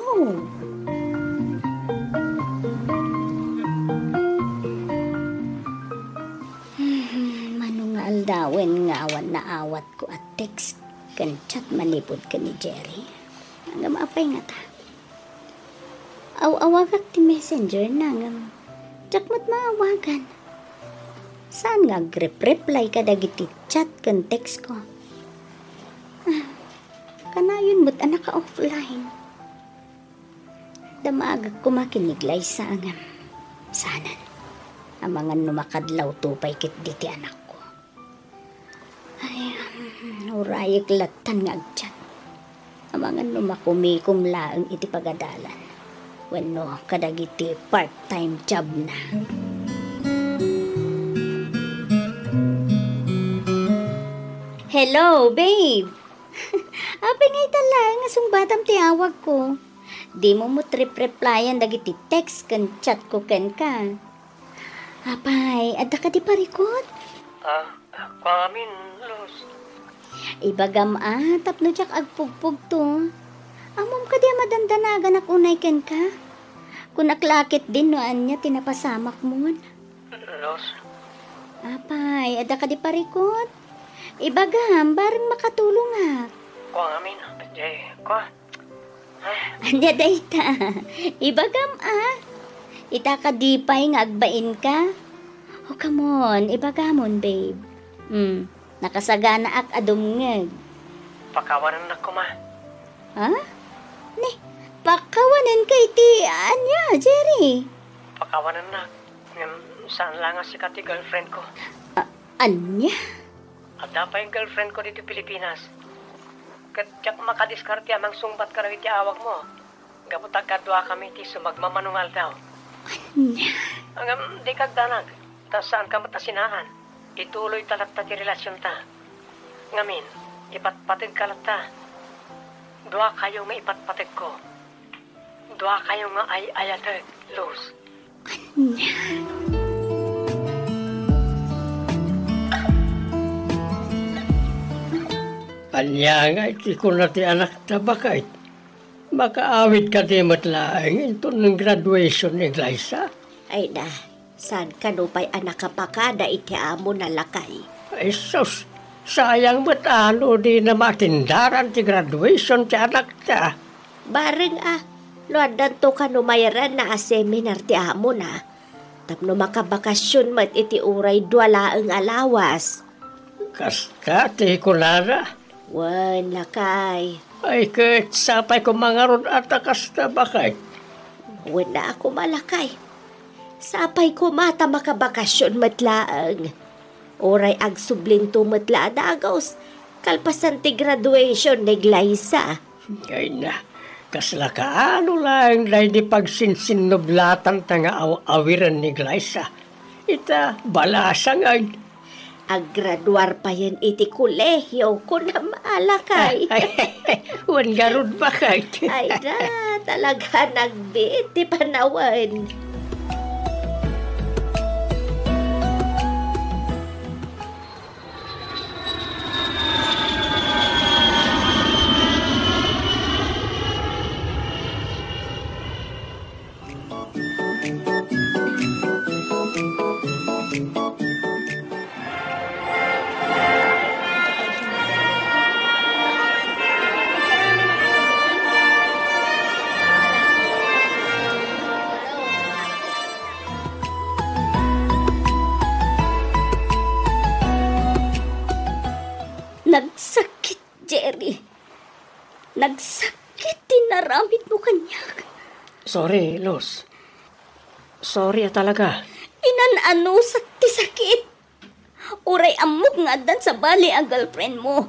Mano nga aldawen nga awan naawatko a text ken chat manipud ken ni Jerry. Ngem apay ngata? Aw-awagak ti messenger na ngem diak met maawagan. Saan nga agrep-reply kadagiti chat ken text ko? Ah, kanayon met a naka-offline. Damagek koma ken ni Glyza ngem saanen. Amangan no makadlawto pay ketdi ti anakko. Ay, um, urayek lattan nga agchat. Amangan no makumikom laeng iti pagadalan wenno kadagiti part-time job na. Hello, babe! Apay nga ita laeng nga sungbatam ti awagko? Dimo met rep-replyan dagiti text ken chat ko kenka. Apay, adda kadi parikut? Ah, kuamin, Luz. Ibagam a, tapno diak agpugpugto. Ammom kadi a madandanaganak unay kenka? Kunak la ketdin no ania ti napasamakmon. Luz. Apay, adda kadi parikut? Ibagam, bareng makatulongak. Kuamin, di, kua. Ania dayta? Ibagam a. Ita kadi pay nga agbainka? O, come on, ibagamon, babe. Hmm, nakasaganaak a dumngeg. Pakawanennak koma. Ha? Ni, pakawanenka iti ania, Jerry? Pakawanennak. Ngem saan la nga sika ti girlfriend ko. A-, ania? Adda pay girlfriend ko ditoy Pilipinas. Ket diak makadiskarte a mangsungbat kadagiti awagmo. Gapu ta agkaduakami iti sumagmamano nga aldaw. Ania? Ngem dika agdanag, ta saanka met a sinaan. Ituloyta latta ti relasionta. Ngamin, ipatpategka latta. Duakayo nga ipatpategko. Duakayo nga ay-ayatek, Luz. Ania? Ania nga iti kuna ti anakta, baket? Makaawid kadi met laeng inton graduation ni Glyza? Ay na, saan kano pay a nakapakada iti amona, lakay? Ay sus, sayang met a no dina matindaran ti graduation ti anakta. Bareng a, no addanto kano mayaranna a seminar ti amona, tapno makabakasion met iti uray dua laeng a lawas. Kasta ti kunana? Wen, lakay. Ay, ket sapay koma ngarud a ta kasta, baket? Wen a koma, lakay. Sapay koma ta makabakasion met laeng. Uray agsublinto met la a dagus, kalpasan ti graduation ni Glyza. Ay na, kasla kaano laeng daydi pagsinsinnublatanta nga aw-awiren ni Glyza. Ita, balasang ay. Aggraduar payen iti kolehio, kunam a, lakay. Wen ngarud, baket? Ay da, talaga nagbiit ti panawen. no kaniak. Sorry, Luz. Sorry a talaga. Inan-anusak ti sakit. Uray ammok nga addan sabali a girlfriend mo.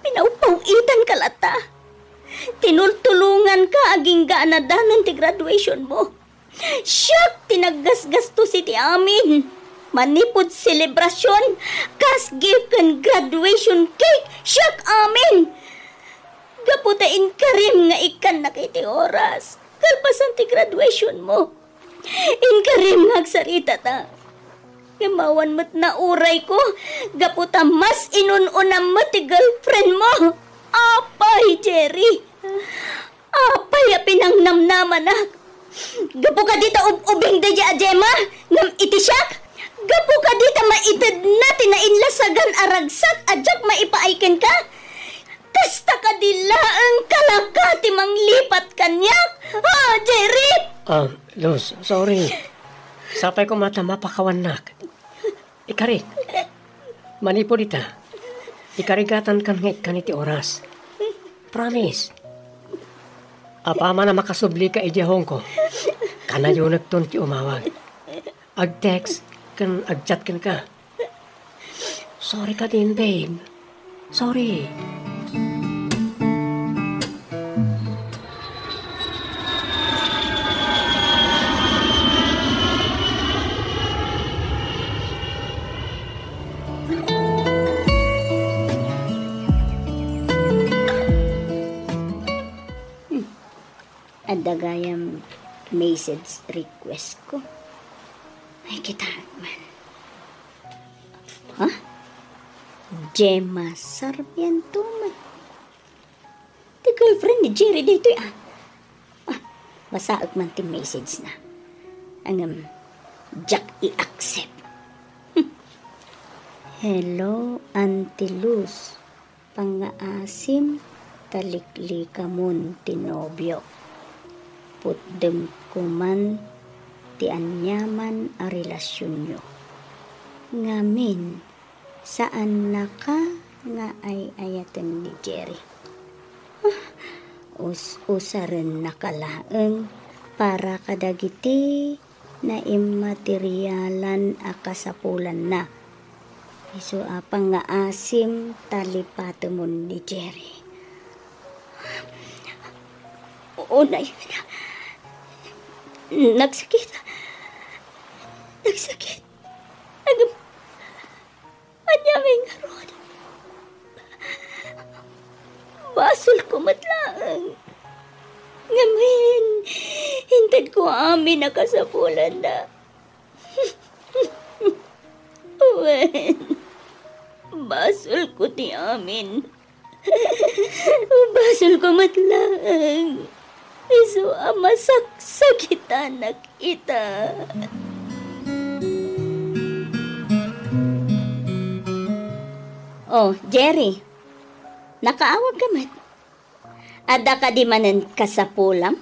Pinawpaw-itanka latta. Tinultulonganka agingga a nadanon ti graduation mo. Siak ti naggasgastos iti amin. Manipud selebrasyon, cash gift ken graduation cake, siak amin. Gapu ta inkarim nga ikkannak iti oras, kalpasan ti graduation mo. Inkarim nga agsaritata. Ngem awan met naurayko, gapu ta mas inun-unam met ti girlfriend mo. Apay, Jerry! Apay a pinangnamnamanak! Gapu kadi ta ub-ubing daydiay a Gemma, ngem iti siak? Gapu kadi ta maitedna ti nainlasagan a ragsak a diak maipaay kenka? Kasta kadi laeng kalaka ti manglipat kaniak? Ah, Jerry! Ah, Luz, sorry. Sapay koma ta mapakawannak. Ikarik, manipud ita, ikarigatankan nga ikkan iti oras. Promise. Apaman a makasublika idiay Hong Kong, kanayonekton ti umawag. Ag-text ken ag-chat kenka. Sorry kadin, babe. Sorry. Adda gayam message request ko. Ay, kita man. Ha? Gemma Sarmiento man. Ti girlfriend ni Jerry daytoy, ah. Ah, basaek man ti message na. Ngem, diak i-accept. Hmm. Hello, Auntie Luz. Pangngaasim ta liklikamon ti nobiok. Putdem koman ti aniaman a relasionyo. Ngamin, saannaka nga ay-ayaten ni Jerry. Ah, us-usarennaka laeng para kadagiti naimmaterialan a kasapulanna. Isu a pangngaasim ta lipatemon ni Jerry. Unay, nagsakit. Nagsakit. Ag-, Ania ngay ngarud? Basolko met laeng. Ngamin, intedko amin a kasapulanna. Wen, basolko ti amin. Basolko met laeng. Isu a masaksakitanak ita. Oh, Jerry, nakaawagka met. Adda kadi manen kasapulam?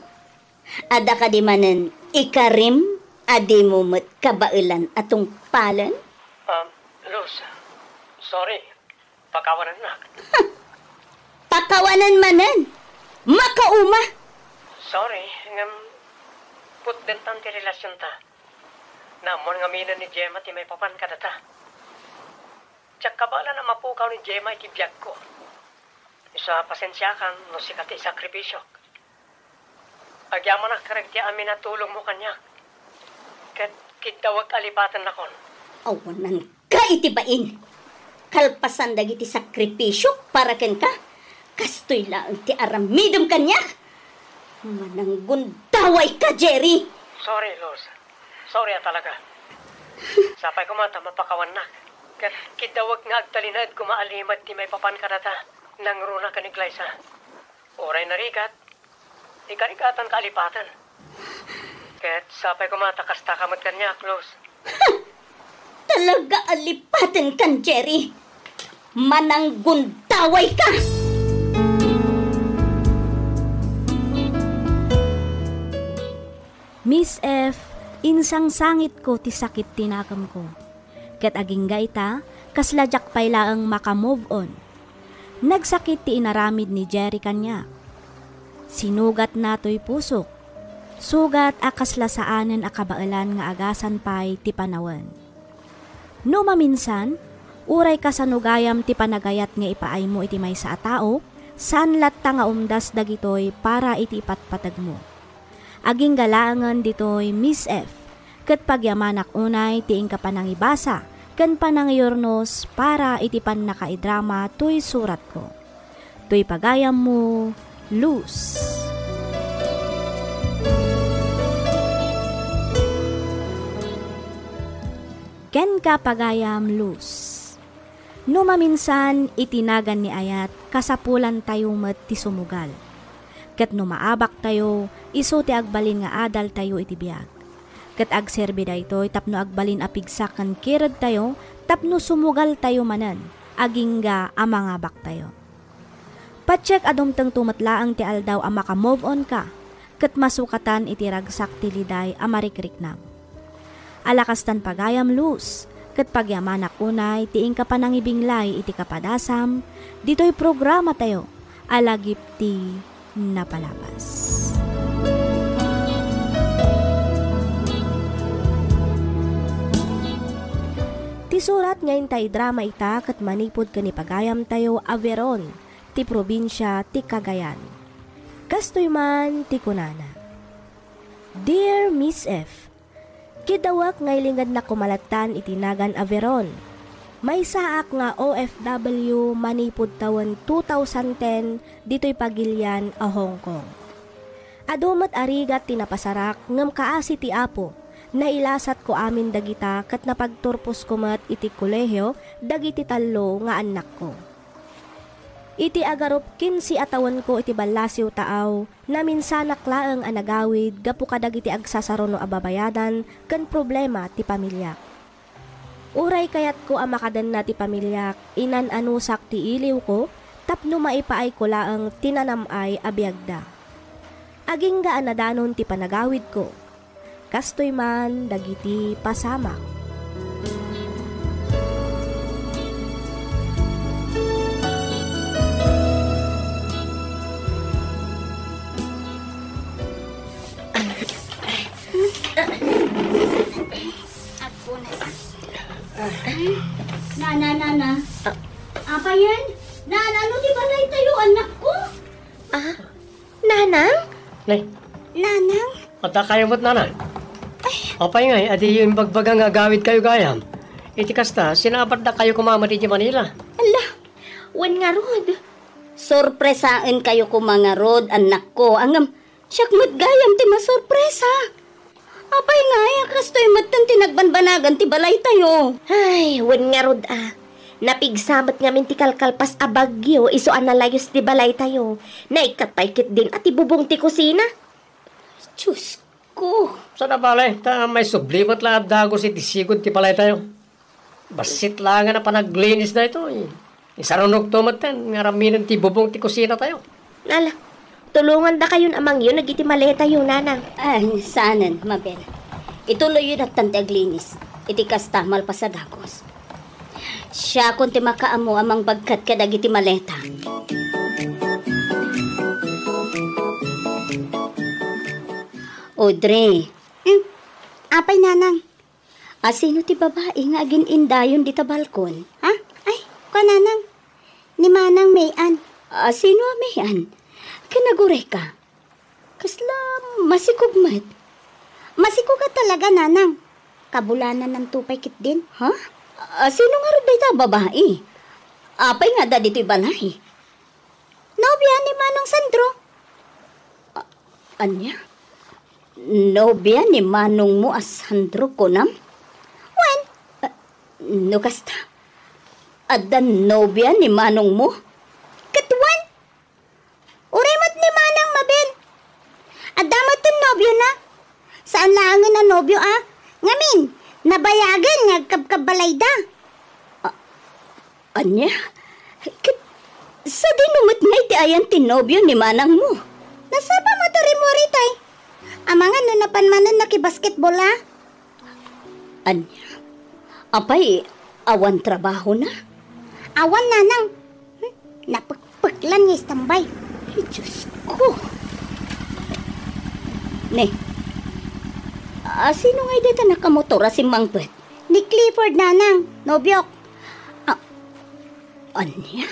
Adda kadi manen ikarim a dimo met kabaelan a tungpalen? Um, Luz, sorry. Pakawanennak. Pakawanen manen! Makauma! Sorry, ngem putdentan ti relasionta. Naammoan ngaminen ni Gemma ti maipapan kadata. Diak kabaelan a mapukaw ni Gemma iti biagko. Isu a pasensiakan no sika ti isakripisiok. Agyamanak kadagiti amin a tulongmo kaniak, ket kiddawek a lipatennakon. Awananka iti bain. Kalpasan dagiti sakripisiok para kenka, kastoy laeng ti aramidem kaniak. Mananggundawayka, Jerry! Sorry, Luz. Sorry a talaga. Sapay koma ta mapakawannak. Ket kiddawek nga agtalinaed koma a limed ti maipapan kadata. Nangruna ken ni Glyza. Uray narigat, ikarigatanka a lipaten. Ket sapay koma ta kastaka met kaniak, Luz. Talaga a lipatenkan, Jerry. Mananggundawayka! Miss F, insangsangitko ti sakit ti nakemko. Ket agingga ita, kasla diak pay laeng maka-move on. Nagsakit ti inaramid ni Jerry kaniak. Sinugatna toy pusok, sugat a kasla saanen a kabaelan nga agasan pay ti panawen. No maminsan, uray kasano gayam ti panagayat nga ipaaymo iti maysa a tao, saan latta nga umdas dagitoy para iti ipatpategmo. Agingga laengen ditoy, Miss F, ket pagyamanak unay ti inka panangibasa ken panangiyurnos para iti pannakaidrama toy suratko. Toy pagayammo, Luz. Kenka, pagayam Luz. No maminsan, iti nagan ni ayat, kasapulantayo met ti sumugal. Ket no maabaktayo, isu ti agbalin nga adaltayo iti biag. Ket agserbi daytoy tapno agbalin a pigsa ken kiredtayo tapno sumugaltayo manen, agingga a mangabaktayo. Patiek a dumtengto met laeng ti aldaw a maka-move on ka, ket masukatan iti ragsak ti liday a marikriknam. Ala kastan pagayam Luz, ket pagyamanak unay ti inka panangibinglay iti kapadasam, ditoy programatayo, a lagip ti napalabas. Ti surat nga inta idrama ita ket manipud ken ni pagayamtayo a Veron, ti probinsia ti Cagayan. Kastoy man ti kunana, Dear Miss F, kidawek nga ilingednak koma lattan iti nagan a Veron. Maysaak nga O F W manipud tawen two thousand ten ditoy pagilian a Hong Kong. Adu met a rigat ti napasarak ngem kaasi ti Apo, nailasatko amin dagita ket napagturposko met iti kolehio dagiti tallo nga annakko. Iti agarup kinse a tawenko iti ballasiw taaw, naminsanak laeng a nagawid gapu kadagiti agsasaruno a babayadan ken problema ti pamiliak. Uray kayatko a makadenna ti pamiliak, inan-anusak ti iliwko tapno maipaayko laeng ti nanam-ay a biagda. Agingga a nadanon ti panagawidko. Kastoy man dagiti pasamak. Nana, nana. Apa yan? Nana, ano ti balay tayo, anak ko? Ah, Nanang? Nay. Nanang? Adda kayo met, Nanang? Ay. Apay ngay, adiyo imbagbaga nga agawid kayo gayam? Iti kasta, sinabatda kayo koma met iti Manila. Ala, wen ngarud. Sorpresaen kayo koma ngarud, annakko. Ngem, siak met gayam ti masorpresa. Apay ngay a kastoy metten ti nagbanbanagan ti balaytayo? Ay, wen ngarud a. Napigsa met ngamin ti kalkalpas a bagyo isu a nalayus ti balaytayo. Naikkat pay ketdin a ti bubong ti kusina. Diyos ko! Saan a bale, ta maisubli met la a dagus iti sigud ti balaytayo. Bassit laengen a panaglinis daytoy. Isarunokto metten nga aramiden ti bubong ti kusinatayo. Ala, tulongandakayon a mangyuneg iti maletayo, Nanang. Ay, saanen, Mabel. Ituloyyo lattan ti aglinis. Iti kasta, malpas a dagus. Siakon ti makaammo a mangbagkat kadagiti maleta. Audrey. Hmm? Apay, Nanang? Asino ti babai nga agin-indayon dita balkon? Ha? Ay, kuananang, ni Manang May-an. Asino a May-an? Ken nagureka? Kasla masikog met. Masikog a talaga, Nanang. Kabulanananto pay ketdin. Ha? Asino ngarud dayta a babai? Apay nga adda ditoy balay? Nobia ni Manong Sandro. A-, ania? Nobia ni manongmo a Sandro, kunam? Wen. A, no kasta, adda nobia ni manongmo? Ket wen. Uray met ni Manang Mabel. Adda met ti nobiona. Saan laengen a nobio a. Ngamin, nabayagen nga agkabkabbalayda. A-, ania? Ket sadino met ngay ti ayan ti nobio ni manangmo? Nasapa met a rimmuar itay. Amangan no napan manen nakibasketball a. Ania? Apay, awan trabahona? Awan, Nanang. Hmm, napekpeklan nga istambay. Ay, Diyos ko. Ne. Ah, sino ngay dayta nakamotor a simmangpet? Ni Clifford, nanang, nobiok. Ah, ania?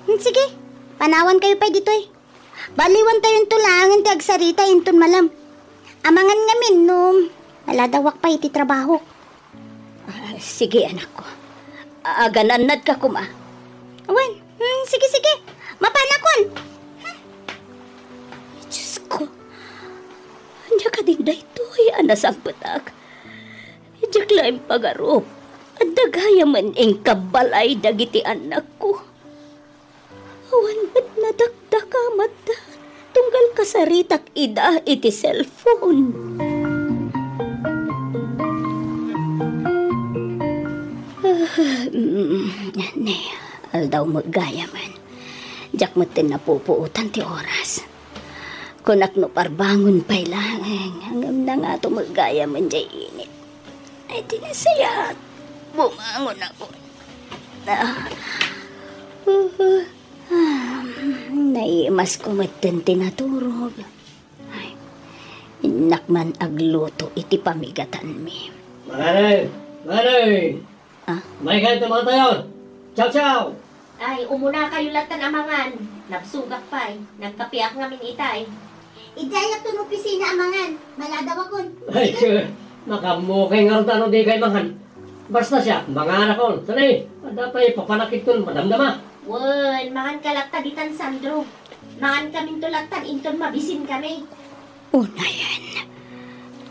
Hmm, sige, panawan kayo pay ditoy. Baliwan tayo into laangen ti agsarita inton malam. Amangan ngamin no maladawak pay iti trabaho. Ah, sige, anakko. Aganannadka koma. Wen, hmm, sige, sige. Mapanakon. Hmm. Diyos ko, ania kadin daytoy a nasangpetak? Diak la impagarup. Adda gayamen inka balay dagiti annakko. Awan met nadakdakamatda tunggal kasaritak ida iti cellphone. Ah, mm, ne, aldaw met gayamen. Diak metten napupuotan ti oras. Kunak no parbangon pay laeng, ngem nangato met gayamen diay init. Ay, ti nasayaat. Bumangon ako. Ah. Ah, naimas ko metten ti naturog. Ay, innak man agluto iti pamigatanmi. Manganay! Manganay! Ah? May kayo tumatayon! Chow, chow! Ay, umuna kayo latan amangan. Nabsugak pay. Nagkapiak ngamin itay. Idiay agton opisina amangan. Maladawakon. Ay, sige. Ke, makammo kay nga ruta no di kay mangan. Basta siya, manganakon. Sali, adda pay papanakit ton madamdama. Wen, mangan ka latta ditan, Sandro. Mangan kamin to latan inton mabisin kami. Unayen,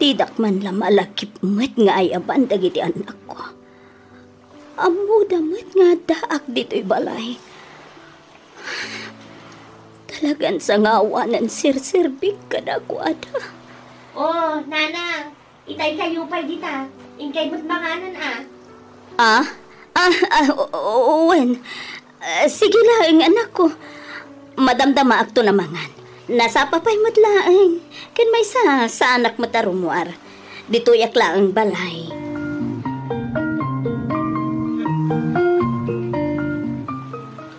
didak man la malagip met nga ayaban dagiti annakko. Ammoda met nga addaak ditoy balay. Talagan sangawanan serserbik kadakuada. Oh, nanang, itay kayo pay dita. Inkay met manganan, a. Ah? Ah, ah, o-, o-, wen. Ah, sige laeng, anakko. Madamdamaakton a mangan. Nasapa pay met laeng. Ken maysa, saanak met a rummuar. Ditoyak laeng balay.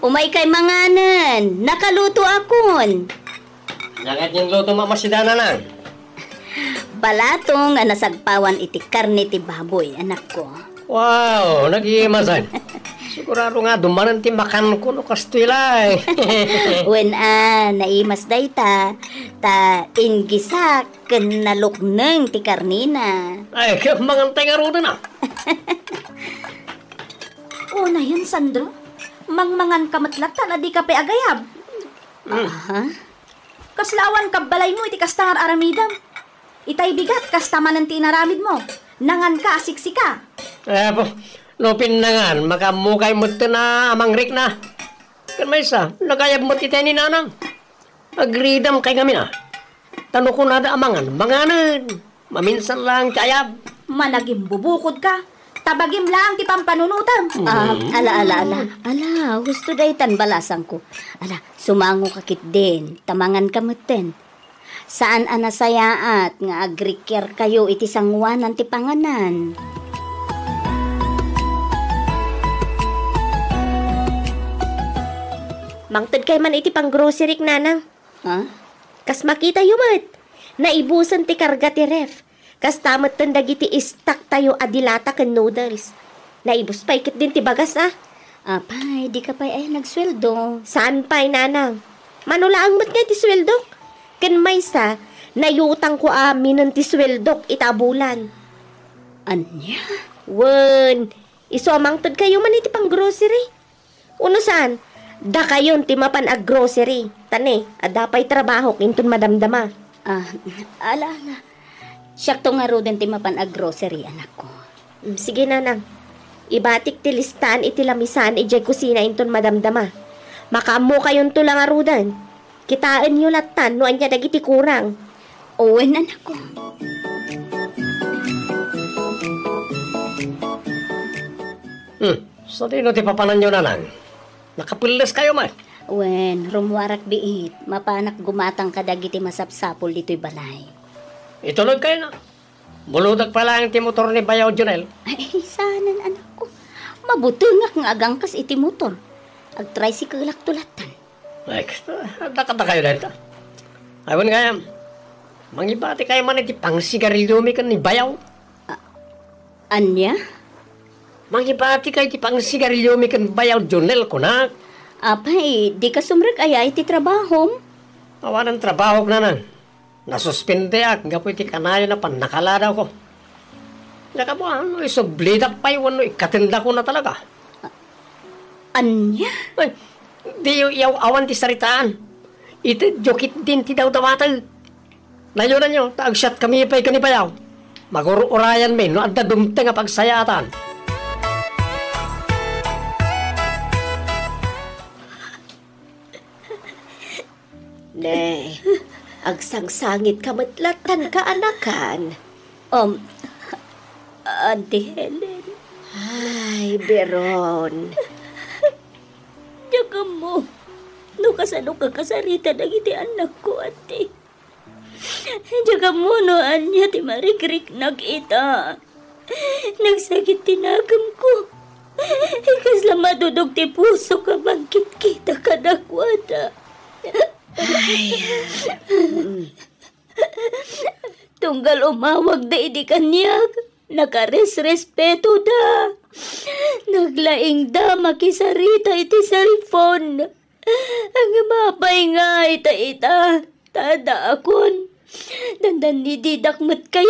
Umaykay manganen. Nakalutoakon. Ania ket ti inlutom a masida, nanang? Balatong a nasagpawan iti karne ti baboy, anakko. Wow, nagimasan. Sigurado nga dumanen ti makanko no kastoy laeng. Wen a, naimas dayta, ta inggisak ken nalukneng ti karnena. Ay, ket mangantay ngaruden a. Unayen, Sandro, mangmangan ka met latta a dika pay agayab. Mm. Aha. Kasla awan kabbalaymo iti kasta nga ar-aramidem. Itay bigat, kasta manen ti inaramidmo. Nanganka a siksika. Apo, no pinnangan, makaammo kay metten a mangrikna. Ken maysa, nagayab met itay ni nanang. Agridam kay ngamin a. Ta no kunada a mangan, manganen. Maminsan laeng ti ayab. Managimbubukodka. Ta bagim laeng ti pampanunotem. Ah, ala, ala, ala. Ala, husto daytan balasangko. Ala, sumangoka ketdin, ta manganka metten. Saan a nasayaat nga agrikiarkayo iti sangoanan ti panganan. Mangtedkay man iti panggroceryk, nanang. Ha? Kas makitayo met, naibusen ti karga ti ref. Kasta metten dagiti stocktayo a dilata ken noodles. Naibus pay ketdin ti bagas a. Apay, dika pay aya nagsueldo? Saan pay, nanang. Mano laeng met nga iti sueldok. Ken maysa, nayutangko aminen ti sueldok ita a bulan. Ania? Wen, isu a mangtedkayo man iti panggrocery. Uno saan, dakayon ti mapan aggrocery. Ta ne, adda pay trabahok inton madamdama. Ah, ala, ala. Siakto ngaruden ti mapan aggrocery, anakko. Mm, sige, nanang. Ibatik ti listaan iti lamisaan idiay kusina inton madamdama. Makaammo kayonto la ngaruden. Kitaenyo lattan no ania dagiti kurang. Wen, anakko. Hmm, sadino ti papananyo, nanang? Nakapelles kayo met? Wen, rummuarak biit. Mapanak gumatang kadagiti masapsapul ditoy balay. Itulod kayo na. Buludak pa lang ti motor ni Bayaw Jonel. Ay, saanen, anakko. Mabutengak nga agangkas iti motor. Agtricycle-ak to lattan. Ay, kasta, adda kadakayo dayta. Ay, wen gayam. Mangibatikay man iti pangsigariliomi ken ni bayaw. A-, ania? Mangibatikay iti pangsigariliomi ken bayaw, Jonel, kunak. Apay, dika sumrek aya iti trabahom? Awanen trabahok, nanang. Nasuspendeak gapu iti kanayon a pannakaladawko. Diak ammo no isublidak pay wenno ikkatendak una talaga. Ania? Ay, diyo iyaw-awan ti saritaan. Itedyo ketdin ti dawdawatek. Nayonanyo, ta agsiatkami pay ken ni bayaw. Magur-urayanmi no adda dumteng a pagsayaatan. Ne, agsangsangitka met lattan, kaanakan. Um, Auntie Helen. Ay, Beron. Diak ammo no kasano kakasarita dagiti annakko, Auntie. Diak ammo no ania ti marikriknak ita. Nagsakit ti nakemko. Kasla madudog ti pusok a mangkitkita kadakuada. Ay. Tunggal umawagda idi kaniak, nakaresrespetoda. Naglaingda makisarita iti cellphone. Ngem apay ngay ta ita, ta addaakon. Dandani didak met kayat